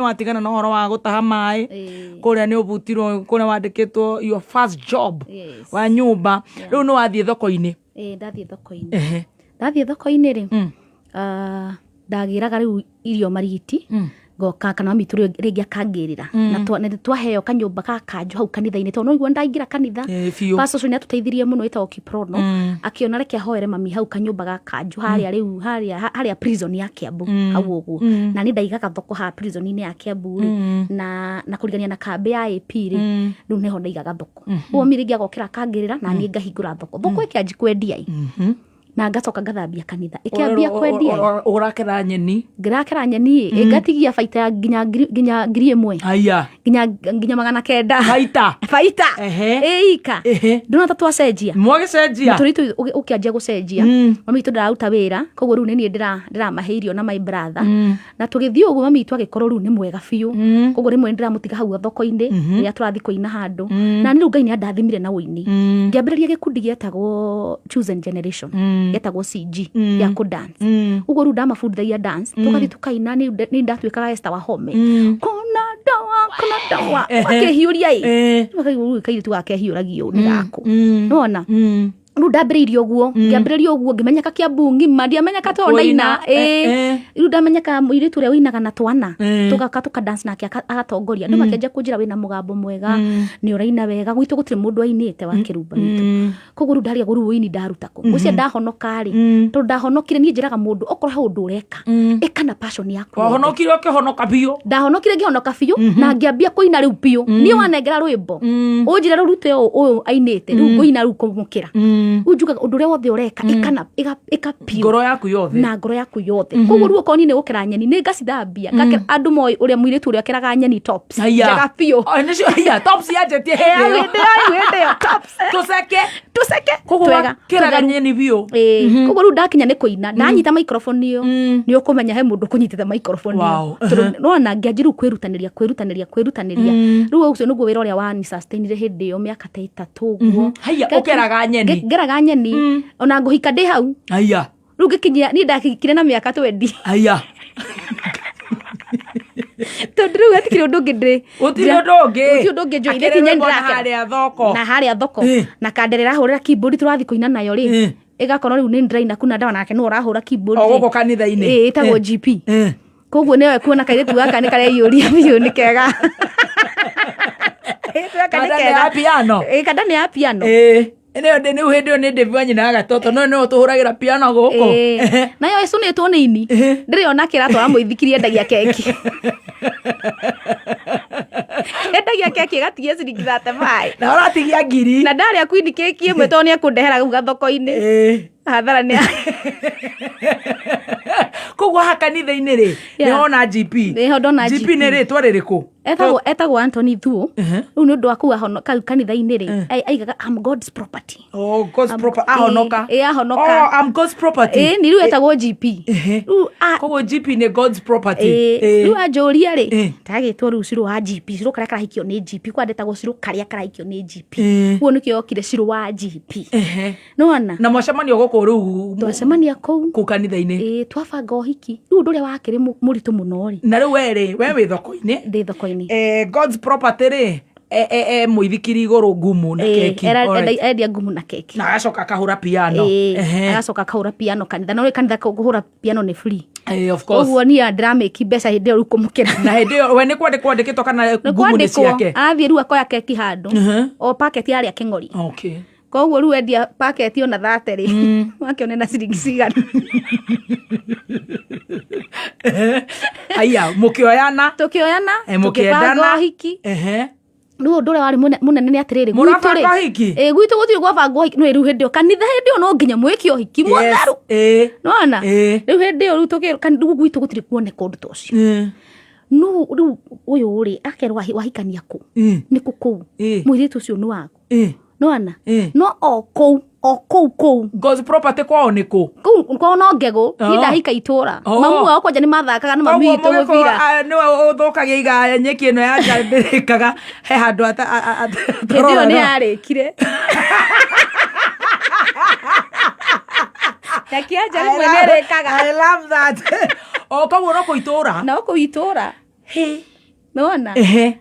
Watigana na ũhoro wa gũtaha maĩ. Kũrĩa nĩ ũbutirwo, kũrĩa wandĩkĩtwo your first job wa nyũmba. Rĩu nĩ wathiĩ thoko-inĩ. Ĩĩ, ndathiĩ thoko-inĩ. Ndathiĩ thoko-inĩ rĩ, ndagĩraga rĩu irio marigiti, ngoka kana mami witũ rĩngĩ akangĩrĩra. Na nĩ twaheo kanyũmba ga kanjũ hau kanitha-inĩ, tondũ no igua ndaingĩra kanitha. Ĩĩ, biũ. Pastor ũcio nĩ atũteithirie mũno, wĩtagwo Kiprono. Akĩona reke ahoere mami hau kanyũmba ga kanjũ harĩa rĩu harĩa prison ya Kiambu, hau ũguo. Na niĩ ndaigaga thoko haha prison-inĩ ya Kiambu rĩ, na kũrigania na kambĩ ya AP rĩ, rĩu nĩho ndaigaga thoko. Ũguo mami rĩngĩ agokĩra akangĩrĩra na niĩ ngahingũra thoko. Thoko ĩkĩanjia kwendia ĩ. Na ngacoka ngathambia kanitha. Ĩkĩambia kwendia ĩ. Ũrakera nyeni. Ngĩrakera nyeni ĩ, ngatigia baita ya nginya 1,000. Haya. Nginya 900. Baita. Baita. Ĩ ika. Ndũrona ta twacenjia. Mwagĩcenjia. Mũtũrĩre witũ ũkĩanjia gũcenjia. Mami witũ ndararuta wĩra, koguo rĩu nĩ niĩ ndĩramahe irio na my brother. Na tũgĩthiĩ ũguo mami witũ agĩkorwo rĩu nĩ mwega biũ. Koguo rĩmwe nĩ ndĩramũtiga hau thoko-inĩ, rĩrĩa tũrathiĩ kũina handũ. Na niĩ rĩu Ngai nĩ andathimire na ũini. Ngĩambĩrĩria gĩkundi gĩetagwo Chosen Generation, gĩetagwo CG, gĩa kũ dance. Ũguo rĩu ndamabundithagia dance, tũgathiĩ tũkaina, niĩ ndatuĩkaga Esther Wahome. Kuna dawa, kuna dawa. Makĩhiũria ĩ. Rĩu akaigua rĩu kairĩtu gaka kehiũragia ũũ nĩ gakũ. Nĩwona? Rĩu ndambĩrĩirie ũguo, ngĩambĩrĩria ũguo, ngĩmenyeka Kiambu ng'ima, ndiamenyeka tondũ ndaina. Kũina, Rĩu ndamenyeka mũirĩtu ũrĩa ũinaga na twana, tũgaka tũka dance nake agatongoria. Andũ makĩanjia kũnjĩra wĩna mũgambo mwega, nĩ ũraina wega, gwitũ gũtirĩ mũndũ ainĩte wa kĩrumba gitũ. Koguo rĩu ndarigagwo rĩu ũini ndaruta kũ. Ngwĩciria ndahonoka rĩ, tondũ ndahonokire, niĩ njĩraga mũndũ okorwo he ũndũ ũreka, ĩka na passion yaku yothe. Wahonokire ũkĩhonoka biũ. Ndahonokire ngĩhonoka biũ, na ngĩambia kũina rĩu biũ. Niĩ wanengera rwĩmbo, ũnjĩre rũrute ũũ, ũyũ ainĩte, rĩu ngũina rĩu kũmũkĩra. Rĩu njugaga ũndũ ũrĩa wothe ũreka, ĩka na, ĩka, ĩka biũ. Ngoro yaku yothe. Na ngoro yaku yothe. Koguo rĩu okorwo niĩ nĩ gũkera nyeni, nĩ ngacithambia. Ngakera, andũ moĩ ũrĩa mũirĩtu ũrĩa ũkeraga nyeni tops. Haiya. Njega biũ. Oh, nĩcio, haiya, tops yanjĩtie hĩndĩ ĩyo. Hĩndĩ ĩyo, hĩndĩ ĩyo, tops. Tũceke. Tũceke. Koguo Twega. wakĩraga Tũtheru. nyeni biũ. Ĩĩ. Koguo rĩu ndakinya nĩ kũina, ndanyita microphone ĩyo, nĩ ũkũmenya he mũndũ ũkũnyitĩte microphone ĩyo. Tondũ nĩwona ngĩanjia rĩu kwĩrutanĩria, kwĩrutanĩria, kwĩrutanĩria. Rĩu ũcio nĩguo wĩra ũrĩa wani sustainire hĩndĩ ĩyo mĩaka ta 3 ũguo. Haiya, ũkeraga nyeni. Ngeraga nyeni. Ona ngũhika ndĩ hau. Haiya. Rĩu ngĩkinyia, niĩ ndahikire na mĩaka 20. Haiya. Tondũ rĩu hatikĩrĩ ũndũ ũngĩ ndĩ. Gũtirĩ ũndũ ũngĩ. Gũtirĩ ũndũ ũngĩ njũĩ. Akĩrĩ Nĩ kinya rwĩmbo na ndĩrakera. harĩa thoko. Na harĩa thoko. Na kanderera ahũrĩra keyboard tũrathiĩ kũina nayo rĩ. Ĩgakorwo rĩu nĩ ndĩraina kuna ndawa nake nĩwe ũrahũra keyboard O rĩ. gũkũ kanitha-inĩ. Ĩĩ, ĩtagwo GP. Koguo nĩwe kuona kairĩtu gaka nĩ kareiyũria biũ, nĩ kega. Kairĩtu gaka nĩ Kanda nĩ kega. ya piano. Ĩĩ, kanda nĩ ya piano. Ĩĩ. Nĩyo ndĩ nĩu hĩndĩ ĩyo nĩ Dave wa nyina gatoto, no nĩwe ũtũhũragĩra piano gũkũ. Ĩĩ. Nayo ĩcũnĩtwo nĩ ini. Ndĩrĩ ona kĩratwara mũithikiri endagia keki. Endagia keki ĩgatigia ciringi 35. Na ũratigia ngiri. Na ndarĩa queen keki ĩmwe tondũ nĩekũndehera kau gathoko-inĩ. Hathara nĩ Koguo haha kanitha-inĩ rĩ, nĩho wona GP. Nĩho ndona GP GP. nĩ rĩtwa rĩrĩkũ? Etagwo Anthony Thuo. Rĩu nĩ ũndũ wa kũu kanitha-inĩ rĩ, aigaga I'm God's property. Oh, God's I'm property. Ahonoka. Ĩ, ahonoka. Oh, I'm God's property. Ĩ, nĩ rĩu etagwo GP. Rĩu Koguo GP nĩ God's property. Ĩ, rĩu anjũria rĩ, ndagĩtwo rĩu Cirũ wa GP, Cirũ karĩa karahikio nĩ GP, kwa ndetagwo Cirũ karĩa karahikio nĩ GP. Ũguo nĩkĩo yokire Cirũ wa GP. Nĩwona? Na mwacemanio gũkũ rĩu? Twacemania kũu. Kũu kanitha-inĩ. Ĩ, twabanga ũhiki. Rĩu ũndũ ũrĩa wakĩrĩ mũritũ mũno rĩ. Na rĩu we rĩ, we wĩ thoko-inĩ. Ndĩ thoko-inĩ. God's property rĩ, mũithikiri igũrũ ngumu na keki. Alright. Endia ngumu na keki. Na agacoka akahũra piano. Agacoka akahũra piano kanitha. No rĩ kanitha kũhũra piano nĩ free. Of course. Ũguo niĩ ndĩramĩki mbeca hĩndĩ ĩyo rĩu kũmũkĩra. Na hĩndĩ ĩyo we nĩ kwandĩkwo andĩkĩtwo kana Nĩ ngumu nĩ kwandĩkwo. ciake? Arathiĩ rĩu akoya keki handũ. O packet yarĩa kĩng'ori. Koguo rĩu endia packet ona 30 rĩ, wakĩone na ciringi cigana. Aya, mũkĩoyana. Tũkĩoyana, Mũkĩendana. tũkĩbanga ũhiki. Rĩu ũndũ ũrĩa warĩ mũnene nĩ atĩrĩrĩ, gwitũ Mũrabanga rĩ, ũhiki? Ĩ, gwitũ gũtirĩ gwabangwo ũhiki. Nĩ rĩu hĩndĩ ĩyo, kanitha hĩndĩ ĩyo no nginya mwĩke ũhiki mũtheru. Nĩwona? Rĩu hĩndĩ ĩyo rĩu tũkĩ-, rĩu gwitũ gũtirĩ kuoneka ũndũ ta ũcio. No rĩu ũyũ rĩ, akerwo wahikania kũ? Nĩ kũ kũu? Mũirĩtu ũcio nĩ waku. Nĩwona? No o kũu, o kũu kũu. God's property kwao nĩ kũ? Kũu kwao no ngegũ, niĩ ndahika itũra. Mamu wao kwanja nĩ mathakaga na mami Koguo witũ mũgĩkũyũ, mũbira. nĩwe ũthũkagia iga nyeki ĩno ya nja ndĩrĩkaga he handũ Hĩndĩ ĩyo nĩ yarĩkire. Nyeki ya nja rĩmwe nĩ ĩrĩkaga. I love that. O koguo no kũu itũra. No kũu itũra. Nĩwona? Ehe.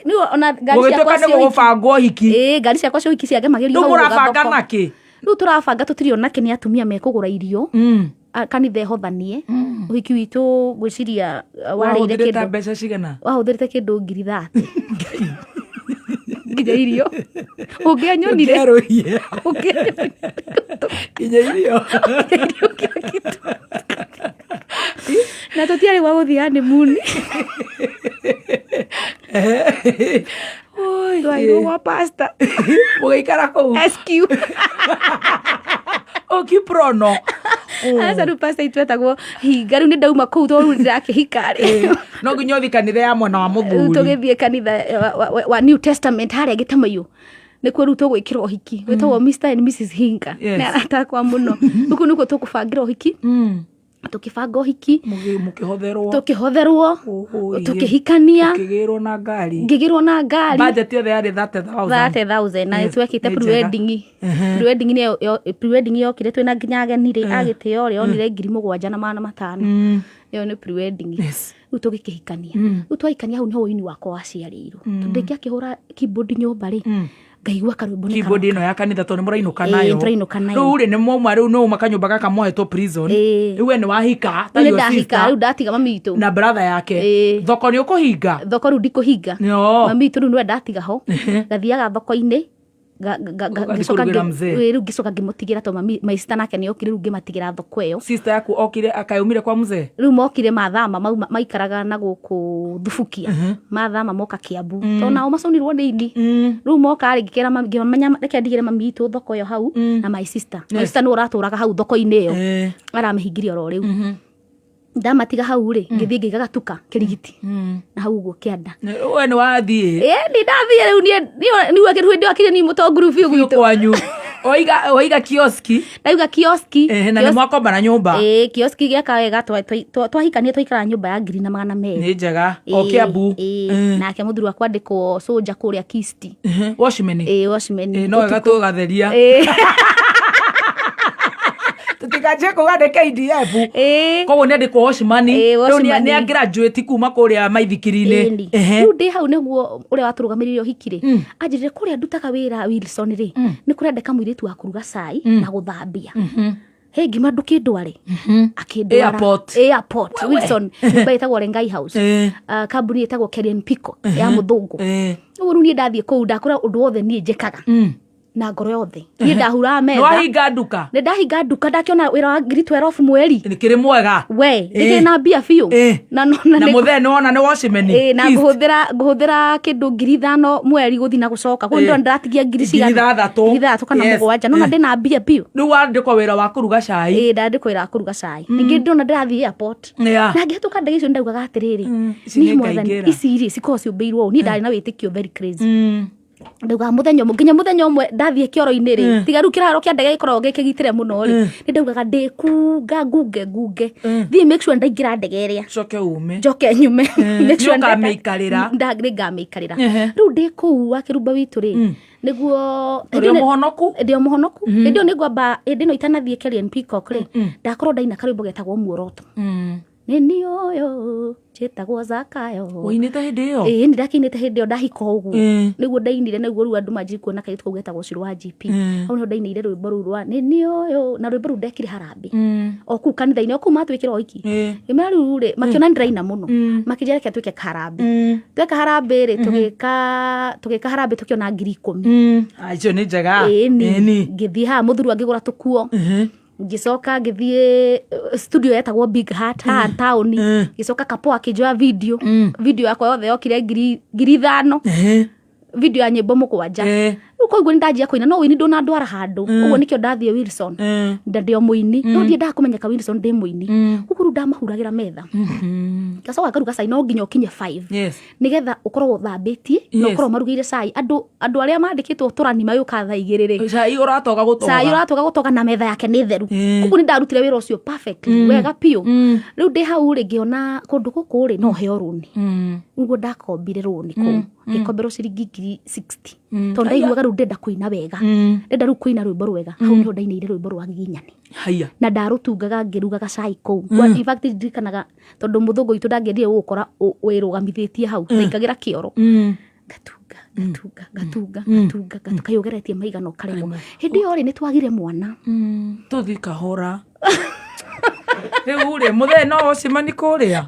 Rĩu ona ngari Gũgĩtuĩka ciakwa nĩ cia ũhiki. gũgũbangwo ũhiki. Ĩĩ, ngari ciakwa cia ũhiki ciagemagĩrio Rĩu hau mũrabanga gathoko. nakĩ? Rĩu tũrabanga tũtirĩ onake nĩ atumia mekũgũra irio. Kanitha ĩhothanie. Ũhiki witũ ngwĩciria warĩire Wahũthĩrĩte kĩndũ mbeca cigana? Wahũthĩrĩte kĩndũ 30,000 nginya irio. Ũngĩanyonire. Ũngĩarũhie. Ũngĩanyonire. Nginya irio. Irio kila kitu. Na tũtiarĩ gwa gũthiĩ honeymoon. Twairwo gwa pastor. Mũgĩikara kũu. SQ. O Kiprono. Aca rĩu pastor itũ etagwo Hinga. Rĩu nĩ ndauma kũu tondũ rĩu ndĩrakĩhika rĩ. No nginya ũthiĩ kanitha ya mwena wa Rĩu mũthuri. tũgĩthiĩ kanitha wa New Testament harĩa Gĩtamaiyũ nĩkuo rĩu tũgwĩkĩra ũhiki wĩtagwo Mr and Mrs Hinga. Yes. Nĩ arata akwa mũno. Rĩu kũu nĩkuo tũkũbangĩra ũhiki. Tũkĩbanga ũhiki. Mũkĩhotherwo. Tũkĩhotherwo. Ũhũi. Tũkĩhikania. Ũkĩgĩrwo na ngari. Ngĩgĩrwo na ngari. Budget yothe yarĩ 30,000. 30,000 na Yes, twekĩte nĩ njega. pre-wedding. Pre-wedding pre-wedding yokire twĩna nginya ageni rĩ agĩtĩo rĩ onire 7,500. Ĩyo nĩ pre-wedding. Yes. Rĩu tũgĩkĩhikania. Rĩu twahikania hau nĩho ũini wakwa waciarĩirwo. Tondũ ndingĩakĩhũra keyboard nyũmba rĩ, ngaigua karwĩmbo nĩ Keyboard karoka. ĩno ya kanitha tondũ nĩ mũrainũka Ĩĩ, nayo. tũrainũka nayo. Rĩu rĩ nĩ mwauma rĩu nĩ uma kanyũmba gaka mohetwo prison. Ĩĩ. Rĩu we nĩ wahika ta Rĩu nĩ your ndahika sister rĩu ndatiga mami witũ. na brother yake. Ĩĩ. Thoko nĩ ũkũhinga. Thoko rĩu ndikũhinga. No. Mami witũ rĩu nĩwe ndatiga ho. Ngathiaga thoko-inĩ Ũgathiĩ ngĩcoka kũrugĩra mzee. rĩu ngĩcoka ngĩmũtigĩra tondũ mami my sister nake nĩ okire rĩu ngĩmatigĩra thoko ĩyo. Sister yaku okire akaumire kwa mzee. Rĩu mokire mathama mauma maikaraga na gũkũ Thubukia. Mathama moka Kiambu. Tondũ nao maconirwo nĩ ini. Rĩu moka rĩ ngĩkĩra mami ngĩmenya reke ndigĩre mami witũ thoko ĩyo hau na my sister. My sister nĩwe ũratũraga hau thoko-inĩ ĩyo. Aramĩhingirie oro rĩu. Ndamatiga hau rĩ ngĩthiĩ ngĩiga gatuka kĩrigiti. Na hau ũguo kĩanda. We nĩ wathiĩ. Ĩĩ nĩ ndathiĩ rĩu niĩ niĩ niĩ hĩndĩ ĩyo ni mũtonguru biũ gwitũ. Kwanyu. Oiga oiga kioski. Ndauga kioski. Na nĩ mwakomba na nyũmba. Ĩĩ kioski gĩaka wega twahikania twaikara nyũmba ya 1,200. Nĩ njega. O Kiambu. Ĩĩ nake mũthuri wakwa andĩkwo soldier kũrĩa Kisti. Watchman. Ĩĩ watchman. No wega tũgatheria. Ĩĩ. Tũtikanjie kuga nĩ KDF. Ĩĩ. Koguo nĩ andĩkwo watchman. Ĩĩ, Rĩu watchman. nĩ a-graduate kuma kũrĩa maithikiri-inĩ. Ĩni. Rĩu ndĩ hau nĩguo ũrĩa watũrũgamĩrĩire ũhiki rĩ anjĩrire kũrĩa ndutaga wĩra Wilson rĩ nĩ kũrendeka mũirĩtu wa kũruga cai na gũthambia. Hĩ ngima ndũkĩndware. Akĩndwara Airport. Airport Wilson nyũmba ĩtagwo Lengai House. Kambuni ĩtagwo Karen Pico ya mũthũngũ. Ũguo rĩu niĩ ndathiĩ kũu ndakora ũndũ wothe niĩ njĩkaga na ngoro yothe. Niĩ ndahuraga Nĩ metha. wahinga nduka. Nĩ ndahinga nduka ndakĩona wĩra wa 12,000 mweri. Nĩ kĩrĩ mwega. We ndĩkĩrĩ na mbia biũ. Na no- na Na nĩ- mũthee nĩ wona nĩ watchman. Ĩĩ, na East. ngũhũthĩra kĩndũ 5,000 mweri gũthiĩ na gũcoka. Koguo ndĩrona ndĩratigia ngiri cigana? 6,000. 6,000 kana Yes. 7. Nona ndĩna mbia biũ. Rĩu wandĩkwo wĩra wa kũruga cai. Ĩĩ ndandĩkwo wĩra wa kũruga cai. Ningĩ ndĩrona ndĩrathiĩ airport. Yeah. Na ngĩhetũka ndege icio ndaugaga atĩrĩrĩ, Ici niĩ nĩ mwathani ngaingĩra. ici rĩ cikoragwo ciũmbĩirwo ũũ. Niĩ ndarĩ na wĩtĩkio very crazy. Ndaugaga mũthenya ũmwe nginya mũthenya ũmwe ndathiĩ kĩoro-inĩ rĩ tiga rĩu kĩharo kĩa ndege gĩkoragwo gĩ kĩgitĩre mũno rĩ nĩ ndaugaga ndĩkunga ngunge ngunge thiĩ make sure ndaingĩra ndege ĩrĩa Coke ume. njoke nyume. Make sure Nĩ ũkamĩikarĩra. Nĩ ngamĩikarĩra. Rĩu ndĩ kũu wa kĩrumba witũ rĩ nĩguo Ũrĩ o mũhonoku? Ndĩ o mũhonoku. Hĩndĩ ĩyo nĩ ngwamba hĩndĩ ĩno itanathiĩ Kerian Peacock rĩ ndakorwo ndaina karwĩmbo getagwo muoroto. Nĩ niĩ ũyũ njĩtagwo Zakayo. Ũinĩte hĩndĩ ĩyo? Ĩĩ nĩ ndakĩinĩte hĩndĩ ĩyo ndahika ũguo. Nĩguo ndainire nĩguo rĩu andũ manjie kuona kairĩtu kau getagwo Shiro wa GP. Hau nĩho ndainĩire rwĩmbo rũu rwa nĩ niĩ ũyũ na rwĩmbo rũu ndekire harambĩ. O kũu kanitha-inĩ o kũu matwĩkĩra ũhiki. Ngĩmera rĩu rĩ makĩona nĩ ndĩraina mũno. Makĩnjĩra reke twĩke harambĩ. Tweka harambĩ rĩ tũgĩka harambĩ tũkĩona 10,000. Icio nĩ njega. Ĩni. Ngĩthiĩ haha mũthuri angĩgũra tũkuo. Ngĩcoka ngĩthiĩ studio yetagwo Big Heart haha taũni. Ngĩcoka Kapoa akĩnjoya video. Video yakwa yothe yokire 5,000. Video ya nyĩmbo 7. Rĩu koguo nĩ ndanjia kũina no ũini ndũnandwara handũ. Ũguo nĩkĩo ndathiĩ Wilson. Nda ndĩ o mũini. No ndiendaga kũmenyeka Wilson ndĩ mũini. Koguo rĩu ndamahuragĩra metha. Ngacoka ngaruga cai no nginya ũkinye 5. Nĩgetha ũkorwo ũthambĩtie na ũkorwo marugĩire cai. Andũ arĩa mandĩkĩtwo tũrani magĩũka thaa 2 rĩ. Cai ũratoga gũtoga. Cai ũratoga gũtoga na metha yake nĩ theru. Koguo nĩ ndarutire wĩra ũcio perfectly wega biũ. Rĩu ndĩ hau rĩ ngĩona kũndũ gũkũ rĩ no heo rũni. Nĩguo ndakombire rũni kũu. Ngĩkomberwo ciringi 60,000. Tondũ ndaiguaga rĩu Ndĩrenda kũina wega, ndĩrenda rĩu kũina rwĩmbo rwega. Hau nĩho ndainĩire rwĩmbo rwa Giginyani. Haya. Na ndarũtungaga ngĩrugaga cai kũu. In fact, ndirikanaga tondũ mũthũngũ witũ ndangĩendire gũgũkora wĩrũgamithĩtie hau, ndaingagĩra kĩoro, ngatunga, ngatunga, ngatunga, ngatunga, ngatunga, kaĩ ũgeretie maigana ũkaremwo. Hĩndĩ ĩyo rĩ, nĩ twagire mwana. Tũthiĩ kahora. Rĩu rĩ, mũthee no ũcemani kũrĩa.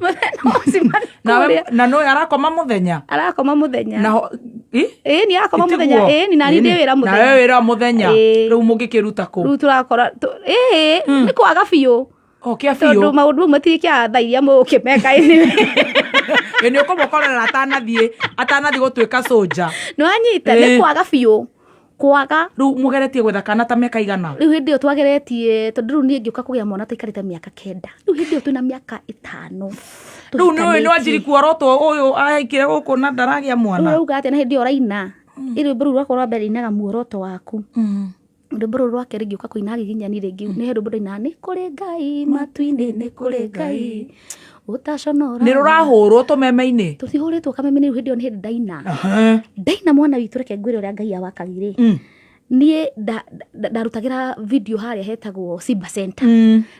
Nawe Kũrĩa. Na no arakoma mũthenya. Arakoma mũthenya. Naho ĩ? Ĩĩ, ni arakoma mũthenya. Tiguo? Ĩĩ, ni nani ndĩ wĩra Nawe mũthenya. wĩra mũthenya. Ĩĩ. Rĩu mũngĩkĩruta kũ? Rĩu tũrakora ĩĩ, nĩ kwaga biũ. O kĩa Tondũ biũ. maũndũ mau matirĩ kĩa thaa iria mũgũkĩmeka anyway. Ĩ, nĩ ũkũmũkorera atanathiĩ gũtuĩka soldier. Nĩ wanyita, nĩ Ĩĩ. kwaga biũ, kwaga. Rĩu mũgeretie gwetha kana ta mĩaka igana? Rĩu hĩndĩ ĩyo twageretie, tondũ rĩu niĩ ngĩũka kũgĩa mwana tũikarĩte mĩaka 9, rĩu hĩndĩ ĩyo twĩna mĩaka 5. Rĩu nĩ ũĩ nĩ Tũhikanĩtie. wanjiri kuorotwo ũyũ ahikire gũkũ na ndaragĩa Rĩu mwana. ũrauga atĩa na hĩndĩ ĩyo ũraina ĩ rwĩmbo rũu rwakwa rwa mbere inaga muoroto waku, rwĩmbo rũrũ rwa kerĩ ngĩũka kũina Giginyani rĩngĩ nĩ he rwĩmbo ndainaga, nĩ kũrĩ Ngai matu-inĩ, nĩ kũrĩ Ngai ũtaconora. Nĩ rũrahũrwo tũmeme-inĩ? Tũtihũrĩtwo kameme-inĩ. Rĩu hĩndĩ ĩyo nĩ hĩndĩ ndaina. Ndaina mwana witũ, reke ngwĩre ũrĩa Ngai awakagire. Niĩ ndarutagĩra video harĩa hetagwo Simba Center,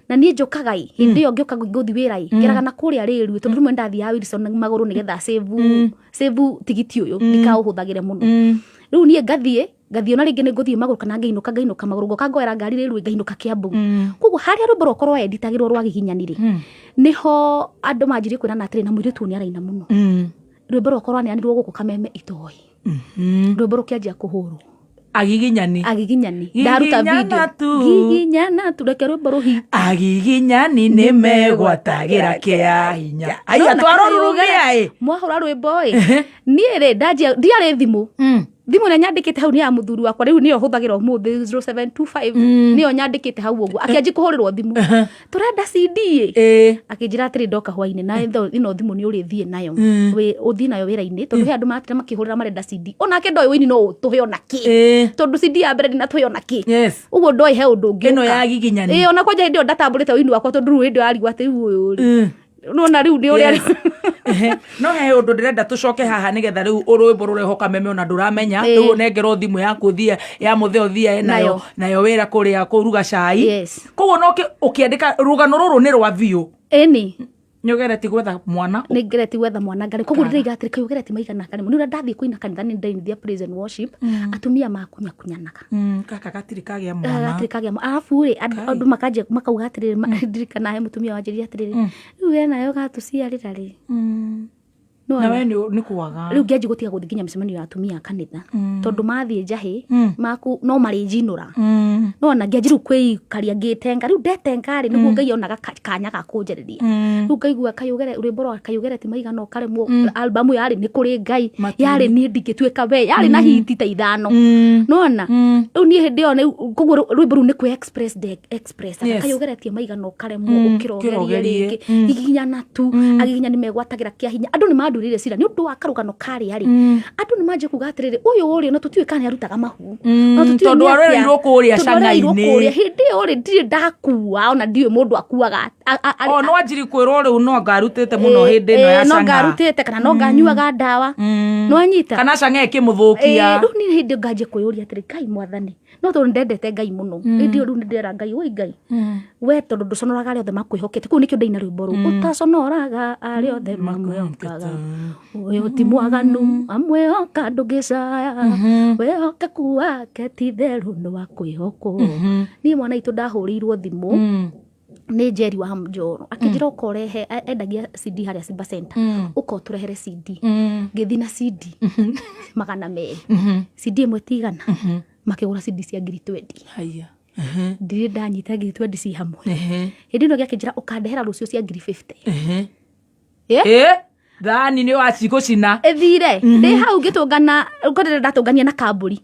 na niĩ njũkaga ĩ, hĩndĩ ĩyo ngĩũka ngũthi wĩra ĩ, ngeraga na kũrĩa rĩrue, tondũ rĩmwe ndathiaga Wilson na magũrũ nĩgetha save tigiti ũyũ ndikaũhũthagĩre mũno. Rĩu niĩ ngathiĩ ona rĩngĩ nĩ ngũthiĩ magũrũ kana ngainũka magũrũ, ngoka ngoera ngari rĩrue, ngainũka Kiambu. Koguo harĩa rwĩmbo rwakwa rwa editagĩrwo rwa Giginyani rĩ, nĩho andũ manjirie kwĩrana atĩrĩ, na mũirĩtu ũyũ nĩ araina mũno. Rwĩmbo rwakwa rwaneanirwo gũkũ Kameme Itoi, rwĩmbo rũkĩanjia kũhũrwo. Agiginyani. Agiginyani, ndaruta Giginyana video. tu. Giginyana tu, reke rwĩmbo rũhi. Agiginyani nĩ megwatagĩra kĩa hinya. Aya, twarorurumia ĩ. Mwahũra rwĩmbo ĩ, niĩ rĩ, ndanjia ndiarĩ thimũ. Thimũ ĩrĩa nyandĩkĩte hau nĩ ya mũthuri wakwa, rĩu nĩyo hũthagĩra ũmũthĩ, 0725, nĩyo nyandĩkĩte hau ũguo. Akĩanji kũhũrĩrwo thimũ, tũrenda CD ĩ. Akĩnjĩra atĩrĩ, ndoka hwainĩ na ĩno thimũ nĩ ũrĩthiĩ nayo. Ũthiĩ nayo wĩra-inĩ, tondũ he andũ maratira makĩhũrĩra marenda CD, onake ndoĩ wĩini no ũtũhe ona kĩ. Tondũ CD ya mbere ndinatũhe ona kĩ. Ũguo ndoĩ he ũndũ ũngĩ Ĩno ũka. ya Giginyani. Ĩĩ, ona kwanja hĩndĩ ĩyo ndatambũrĩte ũini wakwa, tondũ rĩu hĩndĩ ĩyo arigwo atĩ rĩu ũyũ rĩ, nona rĩu nĩ ũrĩa. Yes. Ehe. No he ũndũ ndĩrenda tũcoke haha nĩgetha rĩu rwĩmbo rũreho Kameme ona ndũramenya. Rĩu ũnengerwo thimũ yaku ũthiĩ ya mũthee, ũthiĩ nayo Nayo. nayo wĩra kũrĩa kũruga cai. Koguo no ũkĩandĩka rũgano rũrũ nĩ rwa biũ. Ĩni. Nĩ ũgeretie gwetha mwana? Nĩ ngeretie gwetha mwana ngarĩ, koguo ndĩraiga atĩrĩ, kaĩ ũgeretie maigana karĩmwe. Nĩ ũrĩa ndathiĩ kũina kanitha, nĩ ndainithia praise and worship, atumia makunyakunyanaga. Gaka gatirĩ kagĩa mwana. Gatirĩ kagĩa mwana. Arabu rĩ, andũ makanjia makauga atĩrĩrĩ, ndirikana he mũtumia wanjĩrire atĩrĩrĩ, rĩu we nayo gatũciarĩra rĩ. Na we nĩ kwaga. Rĩu ngĩanjia gũtiga gũthiĩ nginya mĩcemanio ya atumia a kanitha, tondũ mathiĩ njahĩ maku no marĩnjinũra. Nona ngĩanjia rĩu kwĩikaria, ngĩtenga. Rĩu ndetenga rĩ, nĩguo Ngai onaga kanya ga kũnjarĩria. Rĩu ngaigua kayũgere, rwĩmbo rwa kayũgere ti maigana ũkaremwo, albamu yarĩ nĩ kũrĩ Ngai. Matu-inĩ. Yarĩ niĩ ndingĩtuĩka we, yarĩ na hiti ta 5. Nona rĩu niĩ hĩndĩ ĩyo koguo rwĩmbo rũu nĩ kwĩ express de express. Kayũgeretie maigana ũkaremwo, ũkĩrogerie ũkĩrogerie. rĩngĩ. Giginyana tu, agiginya nĩ megwatagĩra kĩa hinya. Andũ nĩ mandurire cira nĩ ũndũ wa karũgano karĩa rĩ, andũ nĩ manjia kuga atĩrĩrĩ, ũyũ rĩ, ona tũtiũĩ kana nĩ arutaga mahu. Ona tũtiũĩ Tondũ nĩ atĩa. arereirwo kũrĩa Tondũ arereirwo cang'a-inĩ. kũrĩa. Hĩndĩ ĩyo rĩ, ndirĩ ndakua, ona ndiũĩ mũndũ akuaga O no anjiri kwĩrwo rĩu no ngarutĩte mũno hĩndĩ ĩno ya no cang'a. ngarutĩte kana no nganyuaga ndawa, no anyita. Kana cang'a ĩkĩmũthũkia. Rĩu niĩ hĩndĩ ĩyo nganjia kwĩyũria atĩrĩ, Ngai mwathani, no tondũ nĩndendete Ngai mũno, hĩndĩ ĩyo rĩu nĩndĩrera Ngai, oi Ngai, we tondũ ndũconoraga arĩa othe makwĩhokete. Kũu nĩkĩo ndaina rwĩmbo rũu, ũtaconoraga arĩa othe makwĩhokaga, ũyũ ti mwaganu, amwĩhoka ndũngĩcaya, wĩhokeku wake ti therũ nĩ wa kwĩhokwo. Niĩ mwana witũ ndahũrĩirwo thimũ nĩ Njeri wa Njoro, akĩnjĩra ũka ũrehe, endagia CD harĩa Simba Center, ũka ũtũrehere CD. Ngĩthiĩ na CD 200, CD ĩmwe ti 100, makĩgũra CD cia 20,000. Haya. Ndirĩ ndanyita 20,000 ci hamwe. Hĩndĩ ĩno gĩakĩnjĩra ũkandehera rũciũ cia 50,000. Ĩ, thani nĩ wacigũcina. Ĩthire ndĩ hau ngĩtũngana ngorere ndatũngania na kambũri,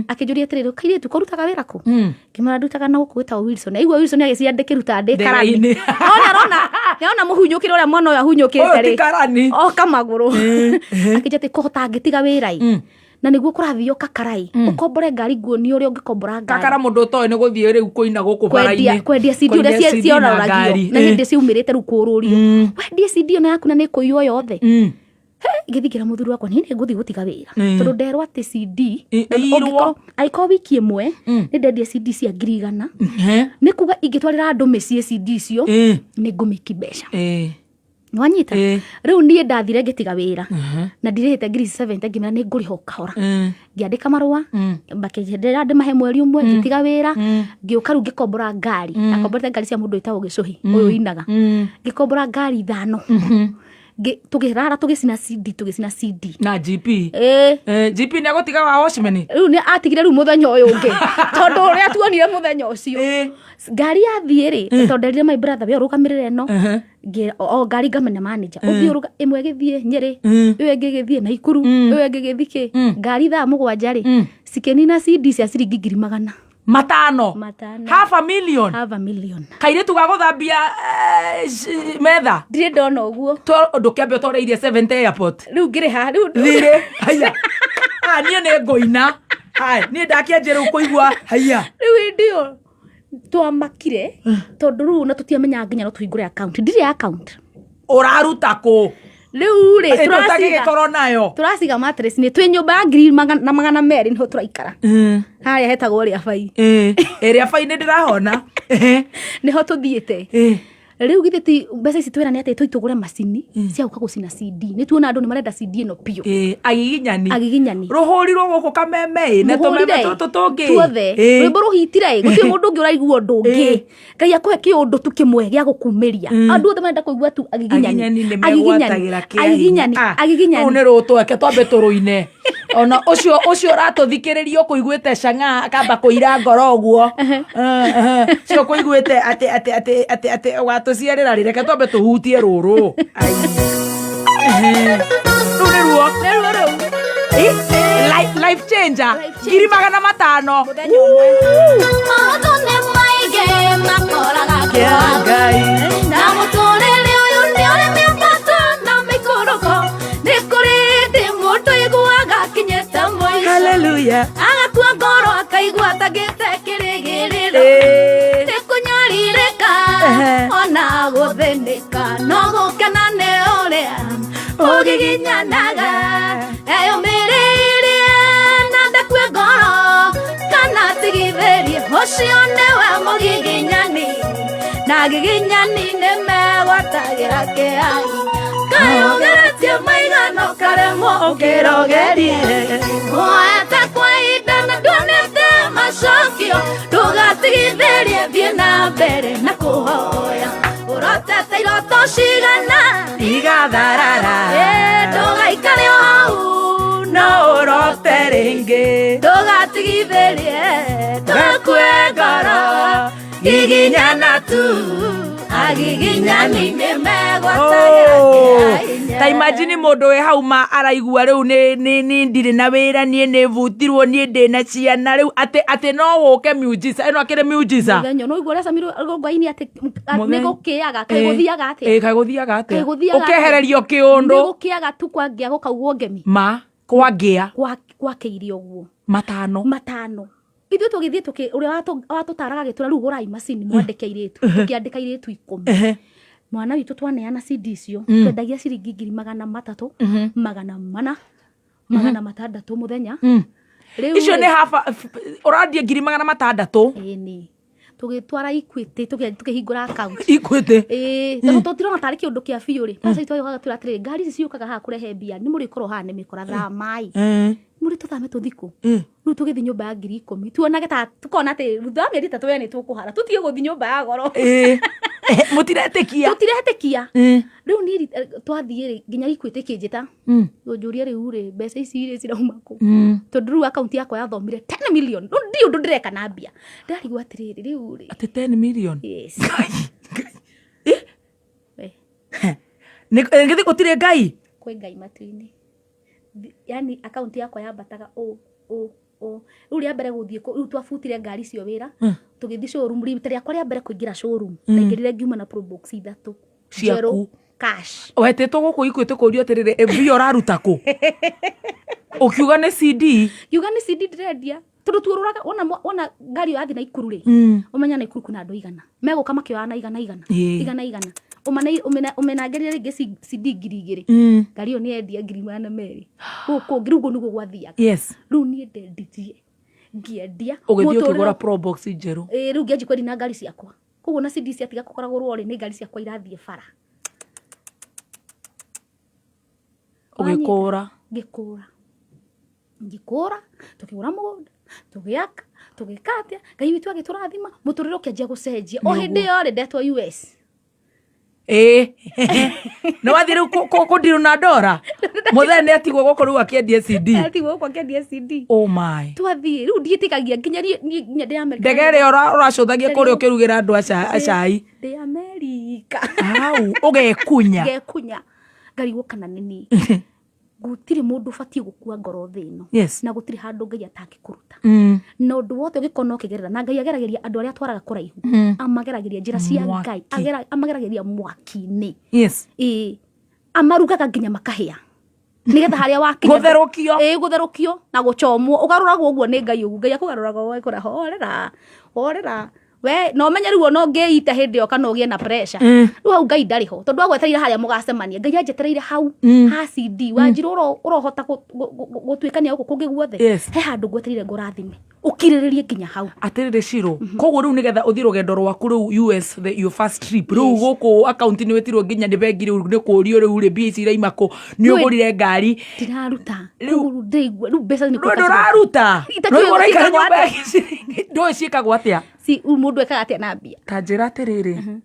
akĩnjũria atĩrĩrĩ, kairĩtu kũrutaga wĩra kũ? Ngĩmwĩra ndutaga na gũkũ gwĩtagwo Wilson. Aigua Wilson agĩciandĩkĩruta ndĩ karani. Ndege-inĩ. No nĩarona nĩarona mũhunyũkĩre ũrĩa mwana ũyũ ahunyũkĩte Ũyũ ti rĩ. karani. Oka magũrũ akĩnjĩra atĩ kũhota ngĩtiga wĩra ĩ, na nĩguo kũrathiio kakarai ũkombore ngari, nguonie ũrĩa ũngĩkombora ngari. Kakara mũndũ ũtoĩ nĩ gũthiĩ rĩu kũina gũkũ kwendia bara-inĩ. Kwendia CD ũrĩa Kwendia CD na ciororagio ngari. na hĩndĩ ciumĩrĩte rĩu kũrũrio, wendie CD ĩno yaku na nĩ ĩkũiywo yothe. Ngĩthikĩra mũthuri wakwa, niĩ nĩ ngũthiĩ gũtiga wĩra, tondũ nderwo atĩ CD Ĩ- ĩirwo. Angĩkorwo wiki ĩmwe nĩ ndendia CD cia 100,000, nĩ kuga ingĩtwarĩra andũ mĩciĩ CD icio, nĩ ngũmĩki mbeca. Nĩwanyita? Rĩu niĩ ndathire ngĩtiga wĩra na ndirĩhĩte ngiri 70, ngĩmera nĩ ngũrĩha o kahora. Ngĩandĩka marũa, makĩnjendera ndĩmahe mweri ũmwe. Ngĩtiga wĩra, ngĩũka rĩu ngĩkombora ngari. Ndakomborete ngari cia mũndũ wĩtagwo Gĩcũhĩ, ũyũ ũinaga. Ngĩkombora ngari ithano. Tũkĩrara tũgĩcina CD, tũgĩcina CD. Na GP? Ĩĩ. GP nĩ agũtiga wa watchman? Rĩu nĩ atigire rĩu mũthenya ũyũ ũngĩ, tondũ ũrĩa tuonire mũthenya ũcio, ngari yathiĩ rĩ, tondũ nderire my brother, we ũrũgamĩrĩre ĩno. O ngari ngamenya manager ũthiĩ ũrũga. Ĩmwe ĩgĩthiĩ Nyĩrĩ, ĩyo ĩngĩ ĩgĩthiĩ Naikuru, ĩyo ĩngĩ ĩgĩthiĩ kĩ. Ngari thaa 7 rĩ, cikĩnina CD cia ciringi ngiri magana matano. Matano. Half a million. Half a million. Kairĩtu ga gũthambia metha. Ndirĩ ndona ũguo. Ndũkĩambe ũtoreirie 70 airport. Rĩu ngĩrĩha rĩu. Thirĩ haya. Ah, niĩ nĩ ngũina. Hai, niĩ ndakĩanjia rĩu kũigua haya. Rĩu hĩndĩ ĩyo twamakire, tondũ rĩu na tũtiamenyaga nginya no tũhingũre account, ndirĩ account. Ũraruta kũ? Rĩu rĩ, Ĩ, tũraciga tũtagĩgĩkorwo nayo. Tũraciga mattress nĩ twĩ nyũmba ya ngiri na 200 nĩho tũraikara, harĩa hetagwo rĩa bai. Ĩrĩa bai nĩ ndĩrahona. Nĩho tũthiĩte. Rĩu githĩ ti mbeca ici twĩra nĩ atĩ tũi tũgũre macini cia gũka gũcina CD, nĩ tuona andũ nĩ marenda CD ĩno biũ. Agiginyani. Agiginyani. Rũhũrirwo gũkũ kameme na tũmeme Mũhũrire. tũtũ tũngĩ. Tuothe. Rwĩmbo rũhitire, gũtirĩ mũndũ ũngĩ ũraigua ũndũ ũngĩ. Ngai akũhe kĩũndũ tu kĩmwe gĩa gũkumĩria, andũ othe marenda kũigua tu agiginyani. Agiginyani nĩ megwatagĩra kĩa. Agiginyani. Ah, agiginyani. Rũu nĩ rũtweke twambe tũrũine, ona ũcio ũcio ũratũthikĩrĩria ũkũiguĩte cang'a akamba kũira ngoro ũguo. Ũcio ũkũiguĩte atĩ atĩ atĩ atĩ atĩ ũgatũciarĩra rĩ, reke twambe tũhutie rũrũ. Ai. Rũu nĩruo. Nĩruo rũu. Life changer. Life changer. 500,000. Mũthenya ũmwe. Maũndũ nĩ maingĩ makoraga Kĩa Ngai. Na mũtũrĩre ũyũ nĩ ũrĩ mĩambato na mĩikũrũko, nĩ kũrĩ hĩndĩ mũndũ aiguaga akinyĩte mũico, Hallelujah. agakua ngoro, akaigua atagĩte kĩrĩgĩrĩro, nĩ kũnyarirĩka ona gũthĩnĩka, no gũkena nĩ ũrĩa ũgiginyanaga, eyũmĩrĩirie na ndakue ngoro kana tigithĩrie, ũcio nĩwe mũgiginyani, na giginyani nĩ megwatagĩra kĩai, kaĩ ũgeretie maigana ũkaremwo, ũkĩrogerie woete kwa ihinda na nduonete macokio, ndũgatigithĩrie, thiĩ na mbere na kũhoya, ũrotete iroto cigana Igatharara. Ĩ, ndũgaikare o hau, no ũrote rĩngĩ. Ndũgatigithĩrie, ndũgakue ngoro, giginyana tu, agiginyani nĩ megwatagĩra Oh. kĩa hinya. Ta imagine mũndũ wĩ hau ma araigua rĩu nĩ ndirĩ na wĩra, niĩ nĩ butirwo, niĩ ndĩ na ciana rĩu, atĩ no gũke miujiza ĩno, akĩrĩ miujiza. Mũthenya no igua ũrĩa Samiri rũgongo-inĩ atĩ nĩ gũkĩaga, kaĩ gũthiaga atĩa? Ĩ, kaĩ gũthiaga atĩa? Kaĩ gũthiaga atĩa? Ũkehererio kĩũndũ. Nĩ gũkĩaga tu, kwangĩa gũkaugwo ngemi. Ma kwangĩa. Gwakĩire ũguo. Matano. Matano. Ithuĩ tũgĩthiĩ ũrĩa watũtaraga agĩtwĩra, rĩu gũrai macini mwandĩke airĩtu. Tũkĩandĩka airĩtu 10. Mwana witũ, twaneana CD icio, twendagia ciringi 300,000, 400, 600 mũthenya. Rĩu Icio rĩ, nĩ haba ũrandie 600,000? Ĩni, tũgĩtwara Equity, tũkĩhingũra account. Equity. Ĩĩ, tondũ tũtirona tarĩ kĩũndũ kĩa biũ rĩ, pastor witũ agĩũka agatwĩra atĩrĩrĩ, ngari ici ciũkaga haha kũrehe mbia, nĩ mũrĩkorwo haha nĩ mĩkora, thamai, mũrĩ tũthame tũthi kũ. Rĩu tũgĩthiĩ nyũmba ya 10,000, tuonage ta tukona atĩ thutha wa mĩeri 3 we nĩ tũkũhara, tũtige gũthiĩ nyũmba ya goro. Mũtiretĩkia. Tũtiretĩkia. Rĩu niĩ twathiĩ rĩ, nginya Equity ĩkĩnjĩta ũnjũrie, rĩu rĩ, mbeca ici rĩ cirauma kũ? Tondũ rĩu akaunti yakwa yathomire 10 million, rĩu ndiũ ũndũ ndĩreka na mbia, ndĩrarigwo atĩrĩrĩ, rĩu rĩ. Atĩ 10 million? Yes. Ngai, Ngai. We, Githĩ gũtirĩ Ngai? Kwĩ Ngai matu-inĩ. Yani akaunti yakwa yambataga ũ ũ ũ. Rĩu rĩa mbere gũthiĩ rĩu twabutire ngari icio wĩra, tũgĩthiĩ showroom, rita rĩakwa rĩa mbere kũingĩra showroom, ndaingĩrire ngiuma na Probox ithatũ Ciaku. njerũ, cash. Wetĩtwo gũkũ Equity kũrio atĩrĩrĩ, "Ĩ, mbia ũraruta kũ?" Ũkiuga nĩ CD. Ngiuga nĩ CD ndĩrendia, tondũ tuorũraga wona wona ngari ĩyo yathiĩ Naikuru rĩ, ũmenya Naikuru kwĩna andũ 100 megũka makĩoya na igana igana, igana igana. Ũmĩnangerire rĩngĩ CD 2000. Ngari ĩyo nĩ yendia 200,000. Gũkũ ũngĩ rĩu ũguo nĩguo gwathiaga. Rĩu niĩ ndendirie, ngĩendia. Ũgĩthiĩ Mũtũrĩre- ũkĩgũra Probox njerũ. Ĩĩ, rĩu ngĩanjia kwendia na ngari ciakwa. Koguo na CD ciatiga kũgũragũrwo rĩ, nĩ ngari ciakwa irathiĩ bara. Ũgĩkũra. Ngĩkũra. Ngĩkũra, tũkĩgũra mũgũnda, tũgĩaka, tũgĩka atĩa, Ngai witũ agĩtũrathima, mũtũrĩre ũkĩanjia gũcenjia. O hĩndĩ ĩyo rĩ, ndetwo US. Ĩĩ, nĩ wathiĩ rĩu kũndirũ na ndora mũthee nĩ atigwo gũkũ rĩu akĩendia CD. Atigwo gũkũ akĩendia CD. Oh my. Twathiĩ, rĩu ndiĩtĩkagia nginya niĩ nginya ndĩ Amerika. Ndege ĩrĩa ũracũthagia kũrĩa ũkĩrugĩra andũ acai. Ndĩ Amerika. Au ũgekunya. Ngekunya. Ngarigwo kana nĩ niĩ. Gũtirĩ mũndũ ũbatiĩ gũkua ngoro thĩ ĩno. Na gũtirĩ handũ Ngai atangĩkũruta. Na ũndũ wothe ũngĩkorwo no ũkĩgerera, na Ngai ageragĩria andũ arĩa atwaraga kũraihu. Amageragĩria njĩra cia Ngai. Amageragĩria mwaki-inĩ. Ĩĩ. Amarugaga nginya makahĩa. Nĩgetha harĩa wakinya. Gũtherũkio. Ĩĩ, gũtherũkio na gũchomwo. Ũgarũragwo ũguo nĩ Ngai ũguo. Ngai akũgarũraga ũguo agĩkwĩra horera, horera. We no menye rĩu ona ũngĩita hĩndĩ ĩyo kana ũgĩe na pressure. Rĩu hau Ngai ndarĩ ho. Tondũ agwetereire harĩa mũgacemania. Ngai anjetereire hau ha CD. Wanjirũ ũrohota gũtuĩkania gũkũ kũngĩ guothe. He handũ ngwetereire ngũrathime. Ũkirĩrĩrie nginya hau. Atĩrĩrĩ Shiro, koguo rĩu nĩgetha ũthiĩ rũgendo rwaku rĩu US, your first trip, rĩu gũkũ account nĩ wĩtirwo nginya nĩ bengi rĩu nĩ kũrio rĩu rĩ mbia ici iraima kũ, nĩ ũgũrire ngari. Ndiraruta. Rĩu ndĩigua, rĩu mbeca nĩ Rĩu ndũraruta. Itakĩũĩ Rĩu ũraikara ciĩkagwo nyũmba atĩa. ya ciringi. Ndũĩ ciĩkagwo atĩa? Si, rĩu mũndũ ekaga atĩa na mbia? Ta njĩra atĩrĩrĩ.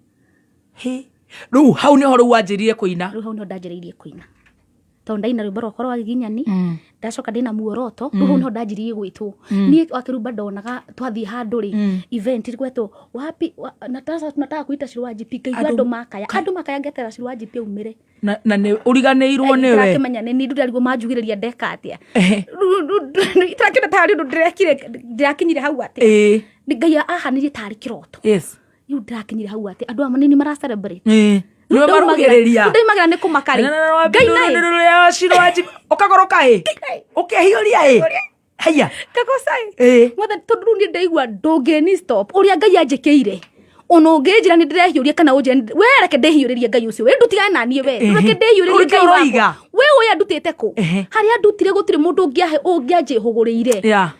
Hĩ. Rĩu hau nĩho rĩu wanjĩrire kũina. Rĩu hau nĩho ndanjĩrĩirie kũina. Tondũ ndaina rwĩmbo rwakwa rwa giginyani, ndacoka ndĩna muoroto, rĩu hau nĩho ndanjirie gwĩtwo. Niĩ wakĩrumba ndonaga twathiĩ handũ rĩ, event gwetwo, wapi, sasa tunataka kuita Shiro wa GP, ngaigua andũ makaya. Andũ makaya ngeterera Shiro wa GP aumĩre. Na nĩ ũriganĩirwo nĩwe. Ndĩrakĩmenya nĩ niĩ ndĩrarigwo manjugĩrĩria ndeka atĩa. Itarakĩona tarĩ ũndũ ndĩrekire, ndĩrakinyire hau atĩa. Nĩ Ngai ahanirie tarĩ kĩroto. Rĩu ndĩrakinyire hau atĩa. Andũ aya nĩ mara celebrate. Nĩwe marugĩrĩria. Rĩu ndaumagĩra nĩ kũmaka rĩ. Ngai naĩ. Ũkagũrũka ĩ. Ũkehiũria ĩ. Haiya. Kagoca ĩ. Mwathani, tondũ rĩu niĩ ndaigua ndũngĩni stop. Ũrĩa Ngai anjĩkĩire. Ona ũngĩnjĩra nĩ ndĩrehiũria kana ũnjĩre nĩ we reke ndĩhiũrĩrie Ngai ũcio. We ndũtigane na niĩ we. Reke ndĩhiũrĩrie Ngai wakwa. We ũyũ andutĩte kũ? Harĩa andutire gũtirĩ mũndũ ũngĩanjĩhũgũrĩire.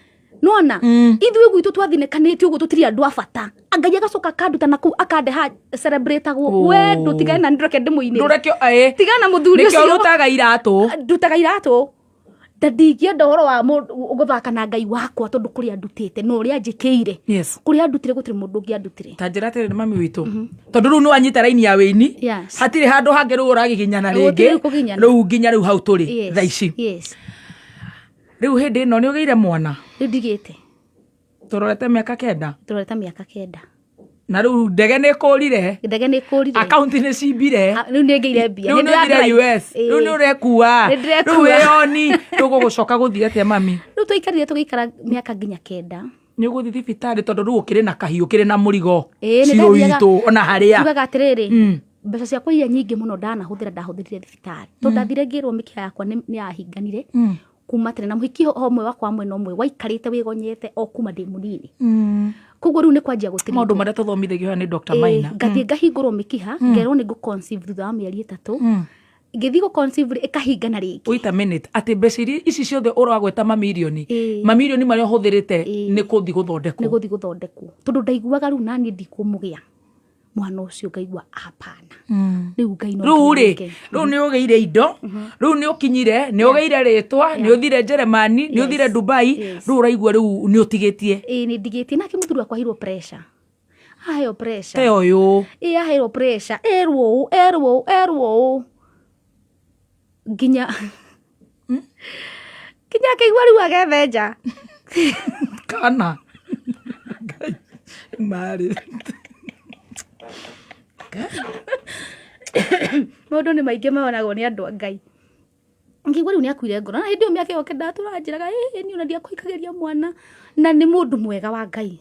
Nona, ithuĩ gwitũ twathinĩkanĩte ũguo tũtirĩ andũ a bata. Ngai agacoka akanduta na kũu akandeha celebratagwo. We ndũtigane na niĩ reke ndĩmũinĩre. Ndũreke, ĩĩ. Tigana na mũthuri Nĩkĩo ũcio. ũrutaga iratũ. Ndutaga iratũ. Na ndingĩenda ũhoro wa gũthaka na Ngai wakwa tondũ kũrĩa andutĩte na ũrĩa anjĩkĩire. Kũrĩa andutire gũtirĩ mũndũ ũngĩ andutire. Ta njĩra atĩrĩrĩ mami witũ. Tondũ rĩu nĩ wanyita raini ya wĩini. Hatirĩ handũ hangĩ rĩu ũragiginyana Gũtirĩ rĩngĩ. kũgiginyana. Rĩu nginya rĩu hau tũrĩ thaa ici. Rĩu hĩndĩ ĩno nĩ ũgĩire mwana? Rĩu ndigĩte. Tũrorete mĩaka 9? Tũrorete mĩaka 9. Na rĩu ndege nĩ ĩkũrire. Ndege nĩ ĩkũrire. Akaunti nĩ cimbire. Rĩu nĩ ngĩire mbia. Rĩu nĩ ũthire US. Rĩu nĩ ũrekua. Nĩ ndĩrekua. Rĩu wĩyoni. Rĩu gũgũcoka gũthiĩ atĩa mami? Rĩu twaikarire tũgĩikara mĩaka nginya 9. Nĩ ũgũthiĩ thibitarĩ tondũ rĩu ũkĩrĩ na kahiũ, ũkĩrĩ na mũrigo. Ĩĩ, nĩ Cirũ ndathiaga. witũ, ona harĩa. Njugaga atĩrĩrĩ, mbeca ciakwa iria nyingĩ mũno ndanahũthĩra, ndahũthĩrire thibitarĩ. Tondũ ndathire ngĩrwo mĩkiha yakwa nĩ yahinganire. Kuma tene na mũhiki ho ũmwe wakwa wa mwena ũmwe waikarĩte wĩgonyete o kuma ndĩ mũnini. Koguo rĩu nĩ kwanjia gũtirĩ. Maũndũ marĩa tũthomithagio haha nĩ Dr. Maina. Ngathiĩ ngahingũrwo mĩkiha, ngerwo nĩ ngũ conceive thutha wa mĩeri 3. Ngĩthiĩ gũ conceive rĩ, ĩkahingana rĩngĩ. Wait a minute, atĩ mbeca iria ici ciothe ũragweta mamirioni, mamirioni marĩa ũhũthĩrĩte nĩ gũthiĩ gũthondekwo. Nĩ gũthiĩ gũthondekwo. Tondũ ndaiguaga rĩu naniĩ ndikũmũgĩa. Mwana ũcio ngaigua hapana. Rĩu Ngai no Rĩu rĩ, nginya rĩu nĩ ũgĩire indo, rĩu nĩ ũkinyire, nĩ ũgĩire rĩtwa, nĩ ũthire Jeremani, nĩ ũthire Dubai, rĩu ũraigua rĩu nĩ ũtigĩtie. Ĩĩ, nĩ ndigĩtie. Nake mũthuri wakwa aheirwo pressure. Aheo pressure. Te ũyũ. Ĩĩ, aheirwo pressure. Erwo ũũ, erwo ũũ, erwo ũũ. Nginya nginya akĩigua rĩu agethe nja. Kana. Ngai, marĩ. Maũndũ nĩ maingĩ monagwo nĩ andũ a Ngai. Ngĩigua rĩu nĩ akuire ngoro. Na hĩndĩ ĩyo mĩaka ĩyo kenda tũranjĩraga, ĩĩ niĩ ona ndiakũhikagĩria mwana. Na nĩ mũndũ mwega wa Ngai.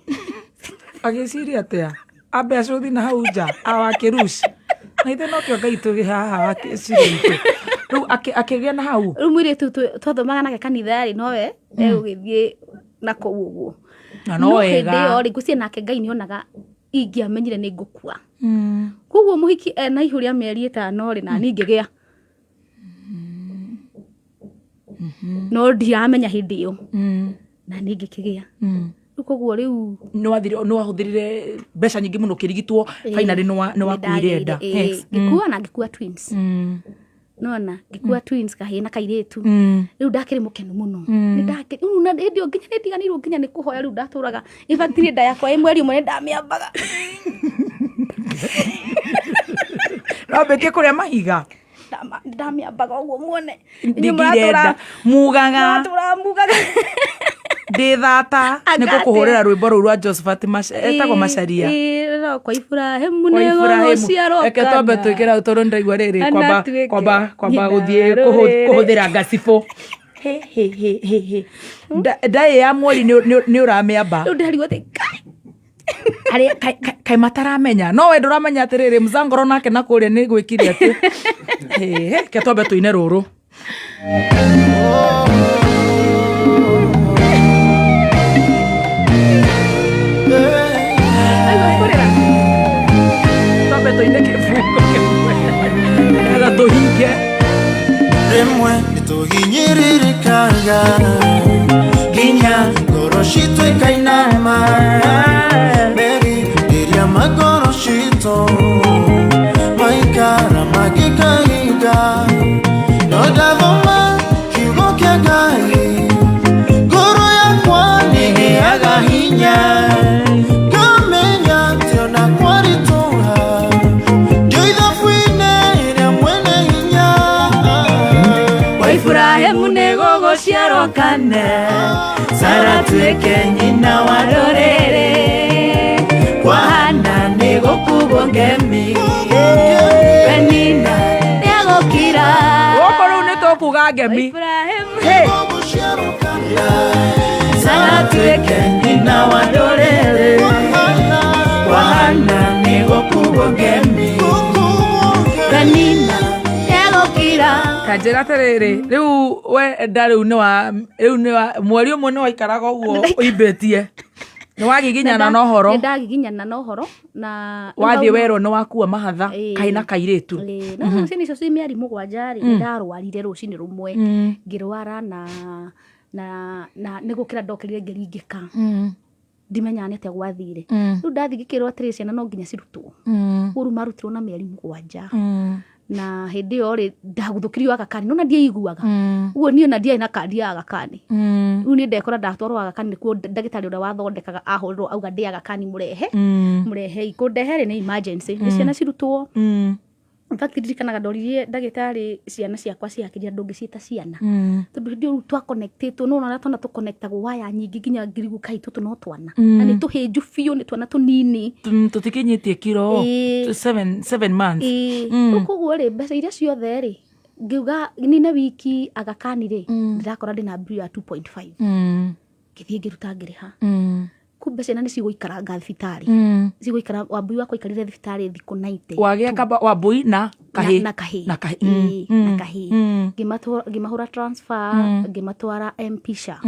Agĩciria atĩa? Ambe acũthi na hau nja, awa kĩruci. Na ithe nokĩo Ngai tũrĩ haha wa kĩciria itũ. Rĩu akĩgĩa na hau? Rĩu mũirĩtu twathomaga nake kanitha rĩ, nowe egũgĩthiĩ na kũu ũguo. Na no No wega. hĩndĩ ĩyo rĩ, ngwĩciria nake Ngai nĩ onaga Ingĩamenyire nĩ ngũkua. Koguo mũhiki ena ihu rĩa mĩeri 5 rĩ, na niĩ ngĩgĩa, no ndiramenya hĩndĩ ĩyo, na niĩ ngĩkĩgĩa. Rĩu koguo rĩu Nĩ wahũthĩrire mbeca nyingĩ mũno ũkĩrigitwo, finally nĩ wakuire nda. Ngĩkua na ngĩkua twins. Nona ngĩkua twins, kahĩĩ na kairĩtu. Rĩu ndakĩrĩ mũkenu mũno. Nĩ ndakĩ rĩu na hĩndĩ ĩyo nginya nĩ ndiganĩirwo nginya nĩ kũhoya. Rĩu ndatũraga, in fact niĩ nda yakwa ĩ mweri 1 nĩ ndamĩambaga. Wambĩtie kũrĩa mahiga. Ndamĩambaga ũguo muone. Ndingĩire nda mugaga. Mũratũraga mugaga. Ndĩ thata nĩ Anga gũkũhũrĩra rwĩmbo rũu rwa Josephat etagwo Macharia. Ĩĩ, no, kwa Iburahĩmu Kwa nĩ Ibrahimu. gũgũciarwo Reke twambe kana. twĩkĩre hau tondũ nĩndaigua rĩrĩ Ana kwamba tuĩke kwamba kwamba nyina gũthiĩ wa rũrĩrĩ. kũhũthĩra ngacibũ. He, he, he, he, he. Ndaĩ ya mweri nĩ ũramĩamba. Rĩu ndarigwo atĩ Ngai. Arĩa kaĩ mataramenya, no we ndũramenya atĩrĩrĩ, mzangoro nake na kũrĩa nĩ gwĩkire atĩ. He, he, ke twambe tũine rũrũ. Aigua kũrĩra. Twambe tũine kĩbungo kĩmwe nĩgetha tũhinge. Rĩmwe nĩtũhinyĩrĩrĩkaga nginya ngoro citũ ikainama, merirĩria ma ngoro citũ maikara mangĩkahinga, no ndathoma kiugo kĩa Ngai ngoro yakwa nĩgĩaga hinya, ngamenya atĩ ona kwaritũha ndĩ ithabu-inĩ rĩa mwene hinya. Kwa Iburahĩmu nĩ gũgũciarwo kana Sara tuĩke nyina wa ndũrĩrĩ, kwa Hana nĩ gũkugwo ngemi, Penina nĩegũkira. Gũkũ rĩu nĩ tũkuga ngemi. Iburahĩmu. Gũgũciarwo kana Sara tuĩke nyina wa ndũrĩrĩ, kwa Hana nĩ gũkugwo ngemi, Penina nĩegũkira. Kanjĩra atĩrĩrĩ, rĩu we nda rĩu nĩ wa rĩu nĩ wa mweri 1 nĩ waikaraga ũguo ũimbĩtie, nĩ wagiginyana na ũhoro. Nĩ ndagiginyana na ũhoro na Wathiĩ werwo nĩ wakua mahatha, Ĩĩ. kaĩ na kairĩtu. Ĩĩ, no rũcinĩ icio ci mĩeri 7 rĩ, nĩ ndarwarire rũcinĩ rũmwe. Ngĩrwara na nĩ gũkĩra ndokĩrire ngĩringĩka, ndimenyaga nĩ atĩa gwathire. Rĩu ndathiĩ ngĩkĩrwo atĩrĩ, ciana no nginya cirutwo. Ũguo rĩu marutirwo na mĩeri 7, na hĩndĩ ĩyo rĩ, ndaguthũkirio Aga Khan, nona ndiaiguaga ũguo niĩ, ona ndiarĩ na kandi ya Aga Khan. Rĩu niĩ ndekora ndatwarwo Aga Khan, nĩkuo ndagĩtarĩ ũrĩa wathondekaga ahũrĩrwo auga ndĩ Aga Khan, mũrehe mũrehei kũndehe rĩ, nĩ emergency, nĩ ciana cirutwo. In fact ndirikanaga ndoririe ndagĩtarĩ ciana ciakwa ciakiria ndũngĩciĩta ciana, tondũ hĩndĩ ĩyo rĩu twaconnectĩtwo, no ũrĩa twana tũconnectagwo waya nyingĩ nginya ngirigu kai tũtũ no twana na nĩ tũhĩnju biũ, nĩ twana tũnini. Tũtikinyĩtie kiro. Ĩĩ. 7 months. Ĩĩ. Rĩu koguo rĩ, mbeca iria ciothe rĩ, ngiuga nine wiki Aga Khan rĩ, ndĩrakora ndĩna bill ya 2.5. Ngĩthiĩ ngĩruta ngĩrĩha. Kumbe ciana nĩ cigũikaranga thibitarĩ, cigũikara, Wambui wakwa aikarire thibitarĩ thikũ 90. Wagĩa kamba Wambui na kahĩ. Na kahĩ. Na kahĩ. Ĩĩ, na kahĩ. Ngĩmahũra transfer, ngĩmatwara Mpisha.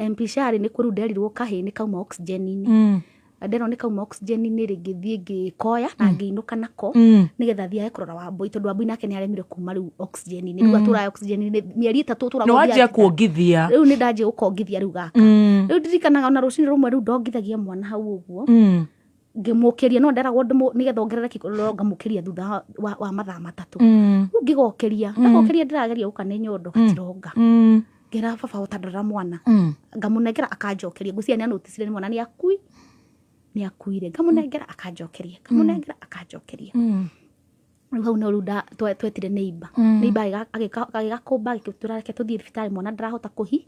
Mpisha rĩ, nĩ kũrĩu nderirwo kahĩ nĩ kauma oxygen-inĩ. Nderwo nĩ kauma oxygen-inĩ rĩ, ngĩthiĩ ngĩkoya na ngĩinũka nako nĩgetha thiage kũrora Wambui, tondũ Wambui nake nĩ aremire kuma rĩu oxygen-inĩ, rĩu atũraga oxygen-inĩ mĩeri 3 Nĩ tũraga. wanjia kuongithia. Rĩu nĩ ndanjia gũkongithia rĩu gaka. Rĩu ndirikanaga ona rũcinĩ rũmwe rĩu ndongithagia mwana hau ũguo, ngĩmũkĩria, no nderagwo nĩgetha ongerere kĩro ngamũkĩria thutha wa mathaa 3. Rĩu ngĩgokeria, ndagokeria, ndĩrageria gũka nĩ nyondo gatironga. Ngĩra baba ũtandorera mwana, ngamũnengera akanjokeria, ngwĩciria nĩ anoticire nĩ mwana nĩ akui nĩ akuire. Ngamũnengera akanjokeria, ngamũnengera akanjokeria. Rĩu hau no rĩu twetire neighbor, neighbor agĩgakũmba, agĩtwĩra reke tũthiĩ thibitarĩ, mwana ndarahota kũhi.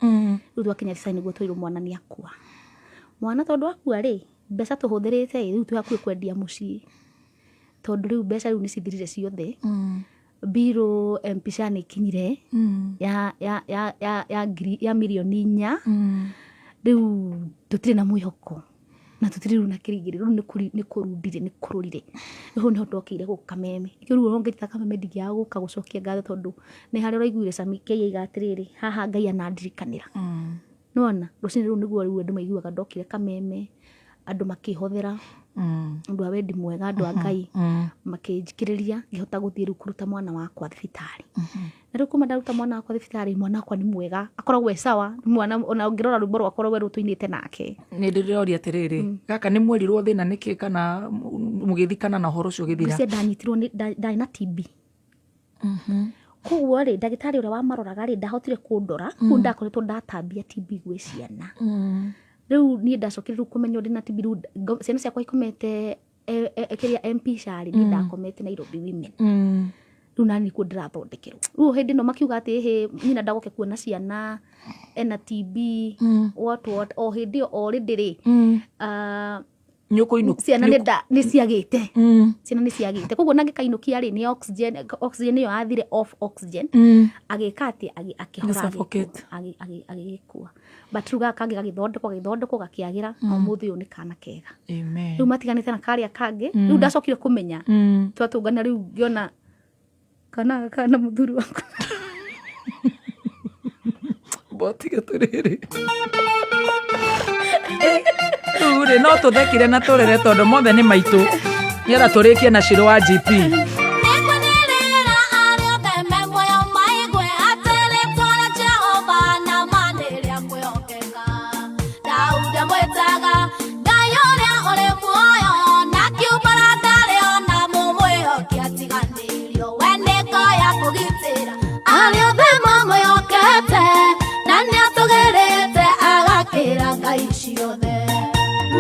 Rĩu twakinya thibitarĩ nĩguo twĩrwo mwana nĩ akua. Mwana tondũ akua rĩ, mbeca tũhũthĩrĩte ĩ, rĩu twĩ hakuhĩ kwendia mũciĩ, tondũ rĩu mbeca rĩu nĩ cithirire ciothe. Mbirũ Mpisha nĩ ikinyire ya ngiri ya mirioni 4. Rĩu tũtirĩ na mwĩhoko na tũtirĩ rĩu na kĩrigĩrĩrio, rĩu nĩ kũrundire nĩ kũrũrire. Rĩu hau nĩho ndokĩire gũkũ Kameme. Rĩu ũngĩnjĩta Kameme ndingĩaga gũka gũcokia ngatho, tondũ nĩ harĩa ũraiguire Sami K aiga atĩrĩrĩ, haha Ngai anandirikanĩra. Nĩwona rũcinĩ rũu nĩguo rĩu andũ maiguaga ndokire Kameme, andũ makĩhothera. Andũ a wendi mwega, andũ a Ngai makĩnjikĩrĩria, ngĩhota gũthiĩ rĩu kũruta mwana wakwa thibitarĩ. Na rĩu kuma ndaruta mwana wakwa thibitarĩ, mwana wakwa nĩ mwega, akoragwo e sawa. Nĩ mwana ona ũngĩrora rwĩmbo rwakwa rwerũ tũinĩte nake. Nĩ ndĩroria atĩrĩrĩ, gaka nĩ mwerirwo thĩna nĩkĩ kana mũgĩthikana na ũhoro ũcio ũgĩthira? Ngwĩciria ndanyitirwo ndarĩ na TB. Koguo rĩ, ndagĩtarĩ ũrĩa wamaroraga rĩ, ndahotire kũndora, kũu ndakoretwo ndatambia TB gwĩ ciana. Rĩu niĩ ndacokire rĩu kũmenywo ndĩna TB, rĩu ciana ciakwa ikomete kĩrĩa MP Sharĩ, niĩ ndakomete Nairobi Women. Rĩu nani nĩkuo ndĩrathondekerwo. Rĩu hĩndĩ ĩno makiuga atĩ hĩ nyina ndagoke kuona ciana ena TB, what what, o hĩndĩ ĩyo already rĩ, Nĩ ũkũinũka. Ciana nĩ ciagĩte. Ciana nĩ ciagĩte, koguo na ngĩkainũkia rĩ, nĩ oxygen, oxygen ĩyo yathire off oxygen, agĩka atĩ akĩhora, Suffocate. Agĩgĩkua. But rĩu gaka kangĩ gagĩthondekwo, gagĩthondekwo, gakĩagĩra, na ũmũthĩ ũyũ nĩ kana kega. Amen. Rĩu matiganĩte na karĩa kangĩ. Rĩu ndacokire kũmenya twatũngana, rĩu ngĩona kana gaka kana mũthuri wakwa. Mbotige tũrĩrĩ rĩu rĩ, no tũthekire na tũrĩre tondũ mothe nĩ maitũ, nĩgetha tũrĩkie na Shiro wa GP. Nĩngwanĩrĩra arĩa othe me muoyo maigue atĩ rĩĩtwa rĩa Jehova na ma nĩ rĩa kwĩhokeka. Daudi amwĩtaga Ngai ũrĩa ũrĩ muoyo, na akiumbũra ndarĩ ona mũmwĩhoki atiganĩrio. We nĩ ngo ya kũgitĩra arĩa othe mamwĩhokete, na nĩatũgĩrĩte agakĩra ngai ciothe.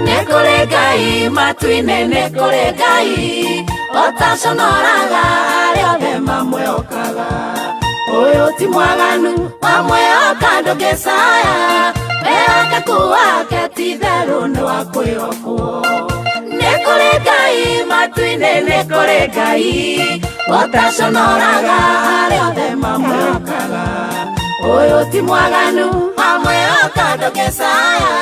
Nĩ kũrĩ Ngai matu-inĩ, nĩ kũrĩ Ngai ũtaconoraga arĩa othe mamwĩhokaga. Ũyũ ti mwaganu, wamwĩhoka ndũngĩcaya, wĩhokeku wake ti itherũ nĩ wa kwĩhokwo. Nĩ kũrĩ Ngai matu-inĩ, nĩ kũrĩ Ngai ũtaconoraga arĩa othe mamwĩhokaga. Ũyũ ti mwaganu, wamwĩhoka ndũngĩcaya,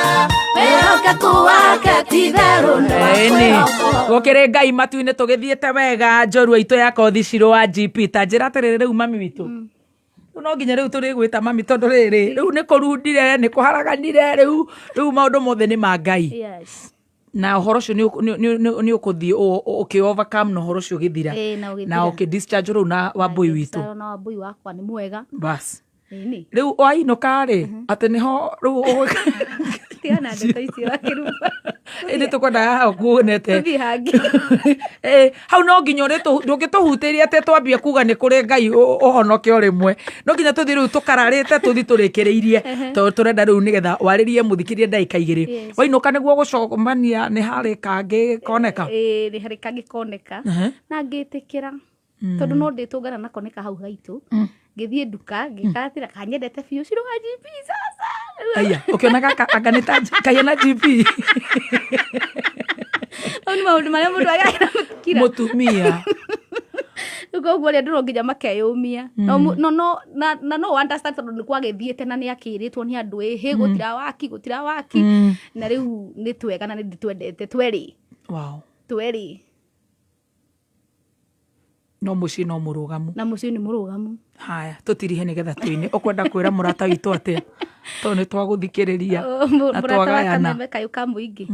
wĩhokeku wake ti itherũ nĩ wa Ĩni kwĩhokwo. Gũkĩrĩ Ngai matu-inĩ, tũgĩthiĩte wega, njorua itũ ya kothi Shiro wa GP. Ta njĩra atĩrĩrĩ, rĩu mami witũ, rĩu no nginya rĩu tũrĩgwĩta mami, tondũ rĩrĩ rĩu nĩ kũrundire, nĩ kũharaganire, rĩu maũndũ mothe nĩ ma Ngai. Na ũhoro ũcio nĩ ũkũthiĩ ũkĩ overcome na ũhoro ũcio ũgĩthira. Ĩĩ, na ũgĩthira. Na ũkĩ discharge rĩu na wambũi witũ. Na wambũi wakwa nĩ mwega. Bas. Ĩni. Rĩu wainũka rĩ, atĩ nĩho rĩu Tigana ndeto icio wakĩruba. Ĩndĩ tũkwenda haha kuonete. Tũthiĩ hangĩ. Hau no nginya ũrĩ ndũngĩtũhutĩria atĩ twambie kuga nĩ kũrĩ Ngai ũhonoke o rĩmwe, no nginya tũthiĩ rĩu tũkararĩte, tũthiĩ tũrĩkĩrĩirie, tondũ tũrenda rĩu nĩgetha warĩrie mũthikĩrie ndagĩka 2. Wainũka nĩguo gũcemania nĩ harĩ kangĩ koneka? Ĩĩ, nĩ harĩ kangĩ koneka na ngĩtĩkĩra, tondũ no ndĩtũngana nako nĩ kahau gaitũ. Ngĩthiĩ nduka, ngĩkatĩra kanyendete biũ, Shiro wa GP sasa. Aya, ũkĩona gaka anga nĩ ta kahiana GP. Mau nĩ maũndũ marĩa mũndũ agagĩra mũtikira. Mũtumia. Rĩu koguo rĩ, andũ no nginya makeyũmia. No na no understand, tondũ nĩ kwagĩthiĩte na nĩ akĩrĩtwo nĩ andũ, ĩhĩ, gũtira waki, gũtira waki, na rĩu nĩ twega na nĩ ndĩtwendete twerĩ. Twerĩ. No mũciĩ no mũrũgamu. Na mũciĩ nĩ mũrũgamu. Haya, tũtirihe nĩgetha tũine. Ũkwenda kwĩra mũrata witũ atĩa, tondũ nĩ twagũthikĩrĩria Oh, na mũrata wa twagayana? Kameme kayũ ka mũingĩ,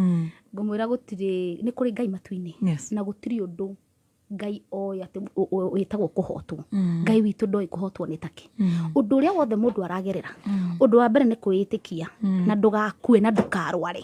ngũmwĩra gũtirĩ, nĩ kũrĩ Ngai matu-inĩ. Na gũtirĩ ũndũ Ngai oĩ atĩ wĩtagwo kũhotwo. Ngai witũ ndoĩ kũhotwo nĩ take. Ũndũ ũrĩa wothe mũndũ aragerera, ũndũ wa mbere nĩ kwĩĩtĩkia, na ndũgakue na ndũkarware.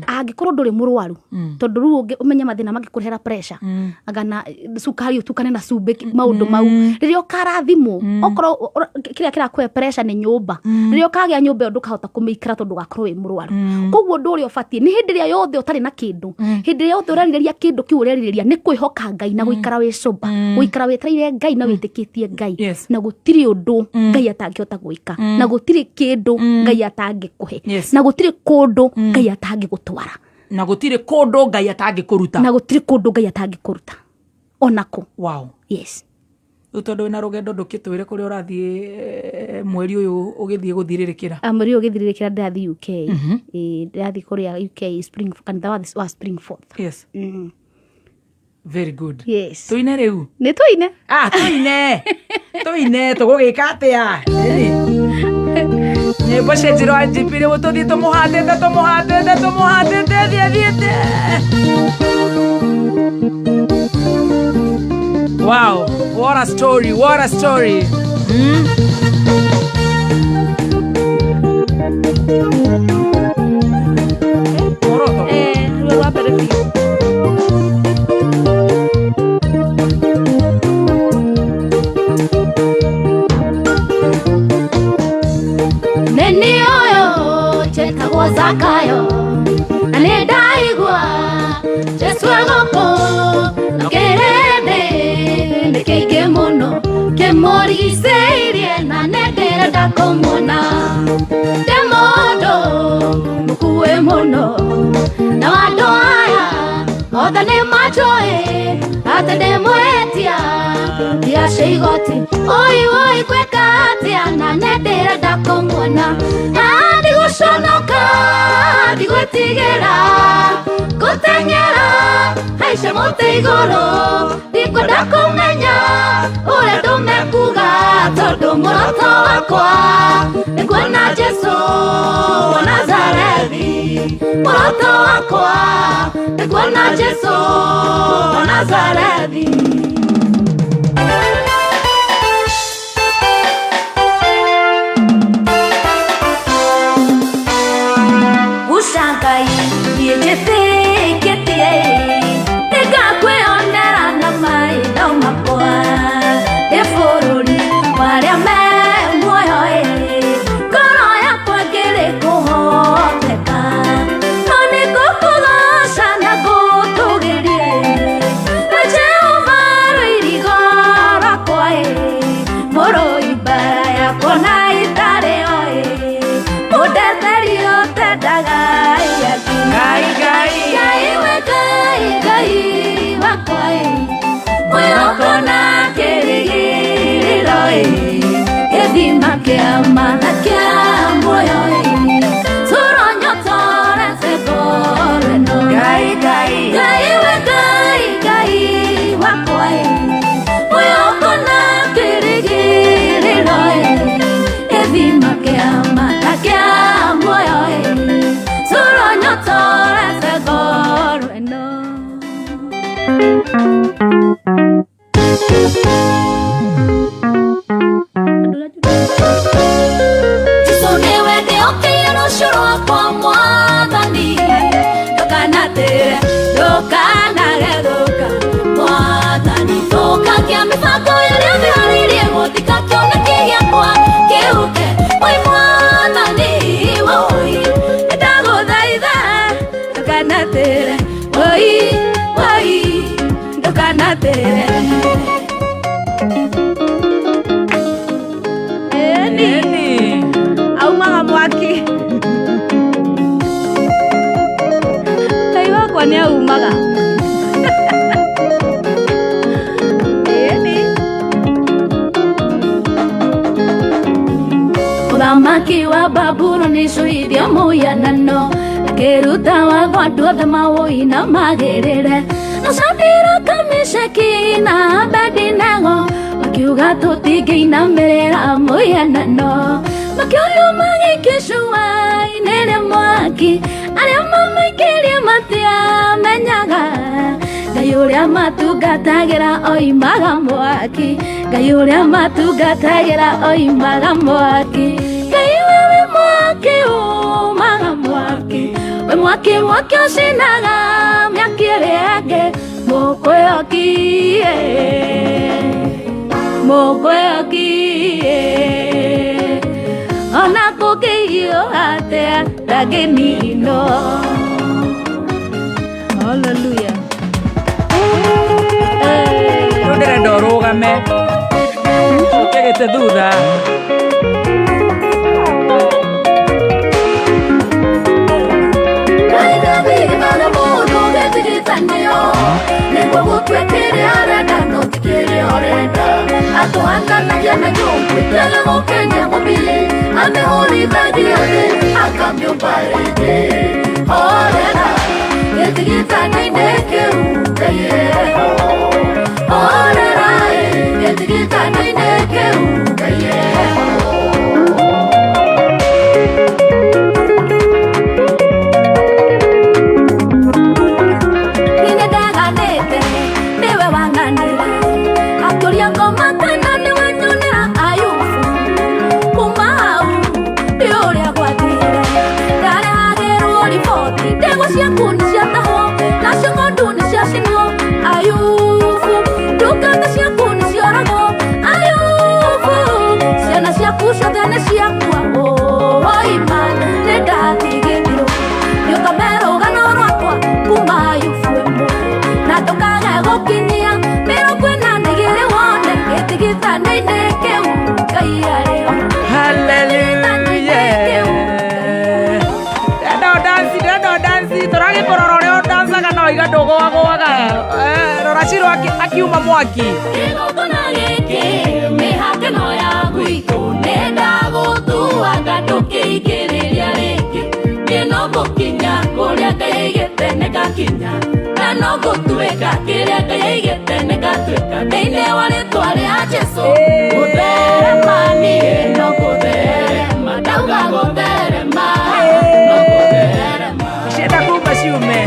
Angĩkorwo ndũrĩ mũrwaru, tondũ rĩu ũmenye mathĩna mangĩkũrehera pressure, anga na cukari ũtukane na cumbĩ, maũndũ mau, rĩrĩa ũkarathimwo, okorwo kĩrĩa kĩrakũhe pressure nĩ nyũmba, rĩrĩa ũkagĩa nyũmba ĩyo ndũkahota kũmĩikara tondũ ũgakorwo wĩ mũrwaru. Koguo ũndũ ũrĩa ũbatiĩ nĩ hĩndĩ ĩrĩa yothe ũtarĩ na kĩndũ, hĩndĩ ĩrĩa yothe ũrerirĩria kĩndũ kĩu ũrerirĩria, nĩ kwĩhoka Ngai na gũikara wĩ sober, gũikara wĩtereire Ngai na wĩtĩkĩtie Ngai. Na gũtirĩ ũndũ Ngai atangĩhota gwĩka, na gũtirĩ kĩndũ Ngai atangĩkũhe, na gũtirĩ kũndũ Ngai atangĩgũtwara. Na gũtirĩ kũndũ Ngai atangĩkũruta. Na gũtirĩ kũndũ Ngai atangĩkũruta onakũ. Yes. Rĩu tondũ wĩna rũgendo, ndũkĩtwĩre kũrĩa ũrathiĩ, mweri ũyũ ũgĩthiĩ gũthirĩrĩkĩra. Mweri ũyũ ũgĩthirĩrĩkĩra ndĩrathiĩ UK. Ĩĩ, ndĩrathiĩ kũrĩa UK Spring, kanitha wa Spring Forth. Very good. Yes. Tũine rĩu. Nĩ tũine. Ah, tũine, tũine, tũgũgĩka atĩa? Ĩni. Nyĩmbo. Rwĩmbo cenjirwo anjipi rĩu tũthiĩ tũmũhatĩte tũmũhatĩte tũmũhatĩte thiĩ thiĩte. Wow, what a story, what a story. Moroto. Eh, ruo rwa mbere biũ. Nĩ ũyũ njĩtagwo Zakayo na nĩ ndaigua Jesu egũkũ na kĩrĩndĩ nĩ kĩingĩ mũno kĩmũrigicĩirie na nĩ ndĩrenda kũmuona ndĩ mũndũ mũkuĩ mũno na andũ aya othe nĩ manjũĩ atĩ ndĩ mwĩtia mbia cia igoti oi oi gwĩka atĩa na nĩ ndĩrenda kũmuona. Ah, ndigũconoka ndigwĩtigĩra ngũteng'era haice mũtĩ igũrũ ndikwenda kũmenya ũrĩa andũ mekuga tondũ mũroto wakwa nĩ kuona Jesu wa Nazarethi mũroto wakwa nĩ kuona Jesu wa Nazarethi. Guca Ngai niĩ njĩtĩkĩtie nĩngakwĩonera na maitho makwa ndĩ bũrũri wa arĩa me muoyo ĩ ngoro yakwa ngĩrĩ kũhoteka no nĩ ngũkũgoca na ngũtũgĩrie we Jehova rũirigo rwakwa ĩ mũrũi mbara yakwa na itarĩ o ĩ mũndetherio tendaga Ngai, Ngai. Ngai we Ngai Ngai wakwa ĩ mwĩhoko na kĩrĩgĩrĩro ĩ gĩthima kĩa ma na kĩa muoyo ĩ tũro nyotorete ngoro ĩno. Ngai, Ngai. Ngai we Ngai Ngai wakwa ĩ mwĩhoko na kĩrĩgĩrĩro ĩ gĩthima kĩa ma na kĩa muoyo ĩ tũro nyotorete ngoro ĩno. Jesu nĩwe ndĩhokeire rũciũ rwakwa mwathani ndũkanatĩre ndũkanage thũka mwathani thũkagia mĩbango ĩrĩa mĩharĩrie gũthika kĩoneki gĩakwa kĩhuke oi mwathani woi ndagũthaitha ndũkanatĩre oi oi ndũkanatĩre. Eni Eni. Aumaga mwaki Ngai wakwa nĩ aumaga. Ĩni mũthamaki wa Babuloni cuithia mũhianano akĩruta watho andũ othe mawũina magĩrĩre no Shadiraka Meshaki na Abedinego makiuga tũtingĩinamĩrĩra mũhianano makĩũrio magĩikio cua-inĩ rĩa mwaki arĩa mamaikĩrie matiamenyaga Ngai ũrĩa matungatagĩra oimaga mwaki Ngai ũrĩa matungatagĩra oimaga mwaki Ngai wewe mwaki umaga mwaki we mwaki mwaki ũcinaga mĩaki ĩrĩa ĩngĩ mũkwĩoki mũkwĩoki ona kũngĩhiũha atĩa ndangĩninwo. Hallelujah. Rĩu ndĩrenda ũrũgame ũke gĩtĩ thutha. Atũhananagia na nyũngũ ĩtega gũkenia mũmbi amĩhũrithagia thĩ akamĩũmba rĩngĩ horera gĩtigitano-inĩ kĩu Ngai eho horera gĩtigitano-inĩ kĩu Ngai eho. ũrĩa gwathire. Ndarehagĩrwo riboti, ndegwa ciaku nĩ ciatahwo, nacio ng'ondu nĩ ciacinwo. Ayubu, ndungata ciaku nĩ cioragwo. Ayubu, ciana ciaku ciothe nĩ ciakua. Oima nĩ ndatigithirwo. Nĩũthome rũgano rwakwa kuma Ayubu ĩmwe, na ndũkage gũkinyia 42 wone gĩtigithano-inĩ kĩu Ngai arĩ ho. Hallelujah. Ndĩrenda ũdanci, ndĩrenda ũdanci, tũragĩkũrora ũrĩa ũdancaga no iga ndũgũagũaga. Rora Shiro akiuma mwaki. Kĩgongona gĩkĩ mĩhaka ĩno ya gwitũ nĩndagũtuaga ndũkĩingĩrĩria rĩngĩ. Niĩ no ngũkinya kũrĩa Ngai aigĩte nĩngakinya, na no ngũtuĩka kĩrĩa Ngai aigĩte nĩngatuĩka. Thĩinĩ wa rĩtwa rĩa Jesũ, gũtherema niĩ no gũtherema, ndauga gũtherema, no gũtherema. Cienda kuma ciume.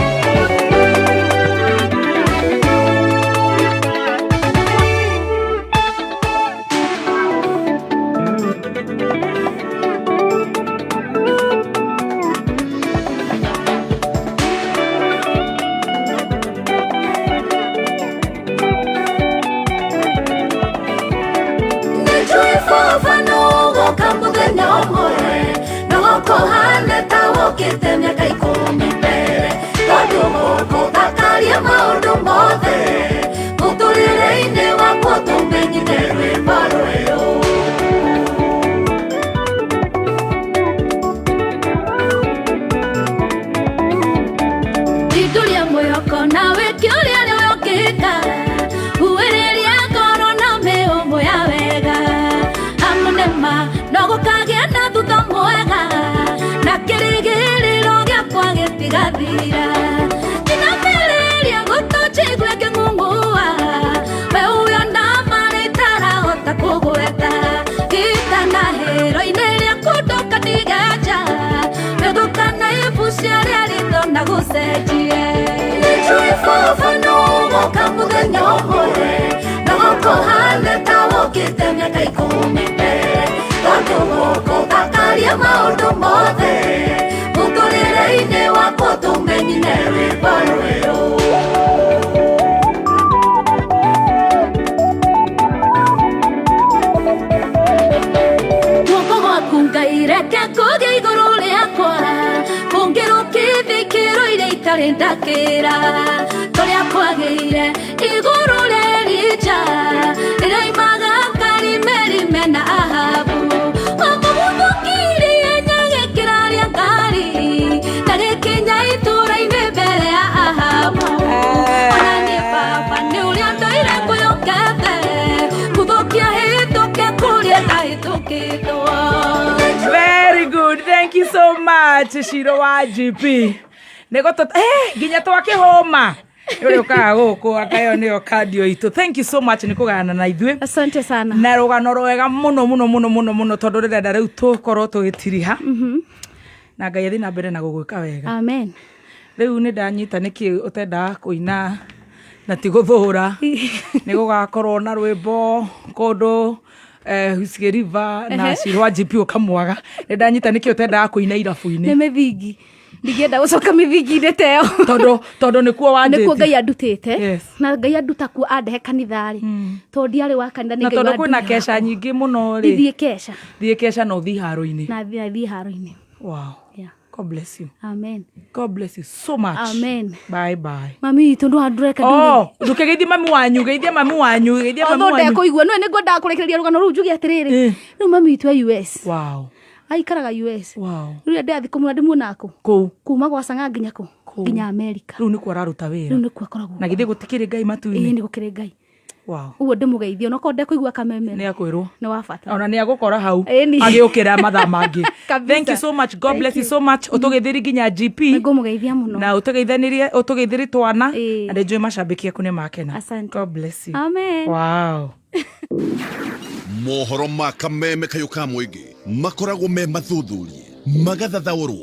Nĩnjũĩ baba nĩũgũka mũthenya ũmwe, nĩgũkũhana ta wũkĩte mĩaka 10 mbere, tondũ gũkũthakaria maũndũ mothe mũtũrĩre-inĩ wakwa tũmenyire rwĩmbo rwerũ. Nditũria mwĩhoko nawe kĩũria rĩo ũngĩka, huhĩrĩria ngoro na mĩhũmũ ya wega. Amu nĩ ma no gũkagĩa na thutha mwega, na kĩrĩgĩrĩro gĩakwa gĩtigathira. Ndinamĩrĩria gũtũ njigue ngĩng'ung'ua, we ũyũ na marĩ itarahota kũgweta. Gĩtanahĩro-inĩ rĩaku ndũkandige nja, wĩthũkana ibu cia rĩa ritho na gũcenjie. Nĩnjũĩ baba nĩũgũka mũthenya ũmwe, na gũkũhana ta wũkĩte mĩaka 10 mbere, tondũ gũkũthakaria maũndũ mothe mũtũrĩre-inĩ wakwa tũmenyine rwĩmbo rwerũ. Guoko gwaku Ngai reke kũgĩe igũrũ rĩakwa, kũngĩrũkithia ikĩro iria itarĩ ndakĩra, tũrĩa kwagĩire igũrũ rĩa Elija, rĩrĩa oimaga Karimeli mena Ahabu. Wamũguthũkirie nyagĩkĩra rĩa ngari, na gĩkinya itũũra-inĩ mbere ya Ahabu. Ona niĩ baba nĩ ũrĩa ndũire ngũyũkete, ngũthũkia hĩtũke kũrĩa ndahĩtũkĩtwo. Very good. Thank you so much, Shiro wa GP. Nĩgũtũ nginya twakĩhũma. Ũrĩa ũkaga gũkũ akayo nĩyo cardio itũ. Thank you so much nĩ kũgayana na ithuĩ. Asante sana. Na rũgano rwega mũno mũno mũno mũno mũno tondũ ndĩrenda rĩu tũkorwo tũgĩtiriha. Na Ngai athiĩ na mbere na gũgwĩka wega. Amen. Rĩu nĩ ndanyita nĩkĩ ũtendaga kũina na ti gũthũra. Nĩ gũgakorwo na rwĩmbo kũndũ Whiskey River na Shiro wa GP ũkamwaga. Nĩ ndanyita nĩkĩ ũtendaga kũina irabu-inĩ. Nĩ mĩthingi. Ndingĩenda gũcoka mĩthingi-inĩ ta ĩyo. Tondũ nĩkuo wanjĩtie. Nĩkuo Ngai andutĩte. Yes. Na Ngai anduta kuo andehe kanitha rĩ. Tondũ ndiarĩ wa kanitha nĩ Na Ngai tondũ kwĩna wanduire. keca nyingĩ mũno rĩ. Ndithiĩ keca. Thiĩ keca na ũthiĩ haro-inĩ. Na thiĩ haro-inĩ. Wow. Yeah. God bless you. Amen. God bless you so much. Amen. Bye bye. Mami witũ ndũreka nduge. Oh, ndũkĩgeithie mami wanyu, geithia mami wanyu, geithia mami Although wanyu. ndekũigua no nĩ ngwendaga kũrĩkĩrĩria rũgano rũu njuge atĩrĩrĩ. Rĩu mami witũ e US. Wow. Aikaraga US. Wow. Rĩu rĩrĩa ndĩrathiĩ kũmuona ndĩmuonaga kũ? Kũu. Kuma gwa Sang'a nginya kũ? Kũu. Nginya America. Rĩu nĩkuo araruta Rĩu wĩra. nĩkuo akoragwo. Na githĩ gũtikĩrĩ Ngai Ĩĩ matu-inĩ. nĩ gũkĩrĩ Ngai. Wow. Ũguo ndĩmũgeithie onokorwo ndekũigua kameme. Nĩ akwĩrwo. Nĩ wa bata. Ona nĩ agũkora hau Ĩni. agĩũkĩra mathaa mangĩ. Kabisa. Thank you so much. God Thank bless you you. so much. Ũtũgeithĩrie nginya GP. Nĩngũmũgeithia mũno. Na ũtũgeithanĩrie ũtũgeithĩrie twana. Ĩĩ. Na nĩnjũĩ macambĩki aku nĩ makena. Asante. God bless you. Amen. Wow. Mohoro ma kameme kayũ ka mũingĩ makoragwo me mathuthurie magathathaũrwo.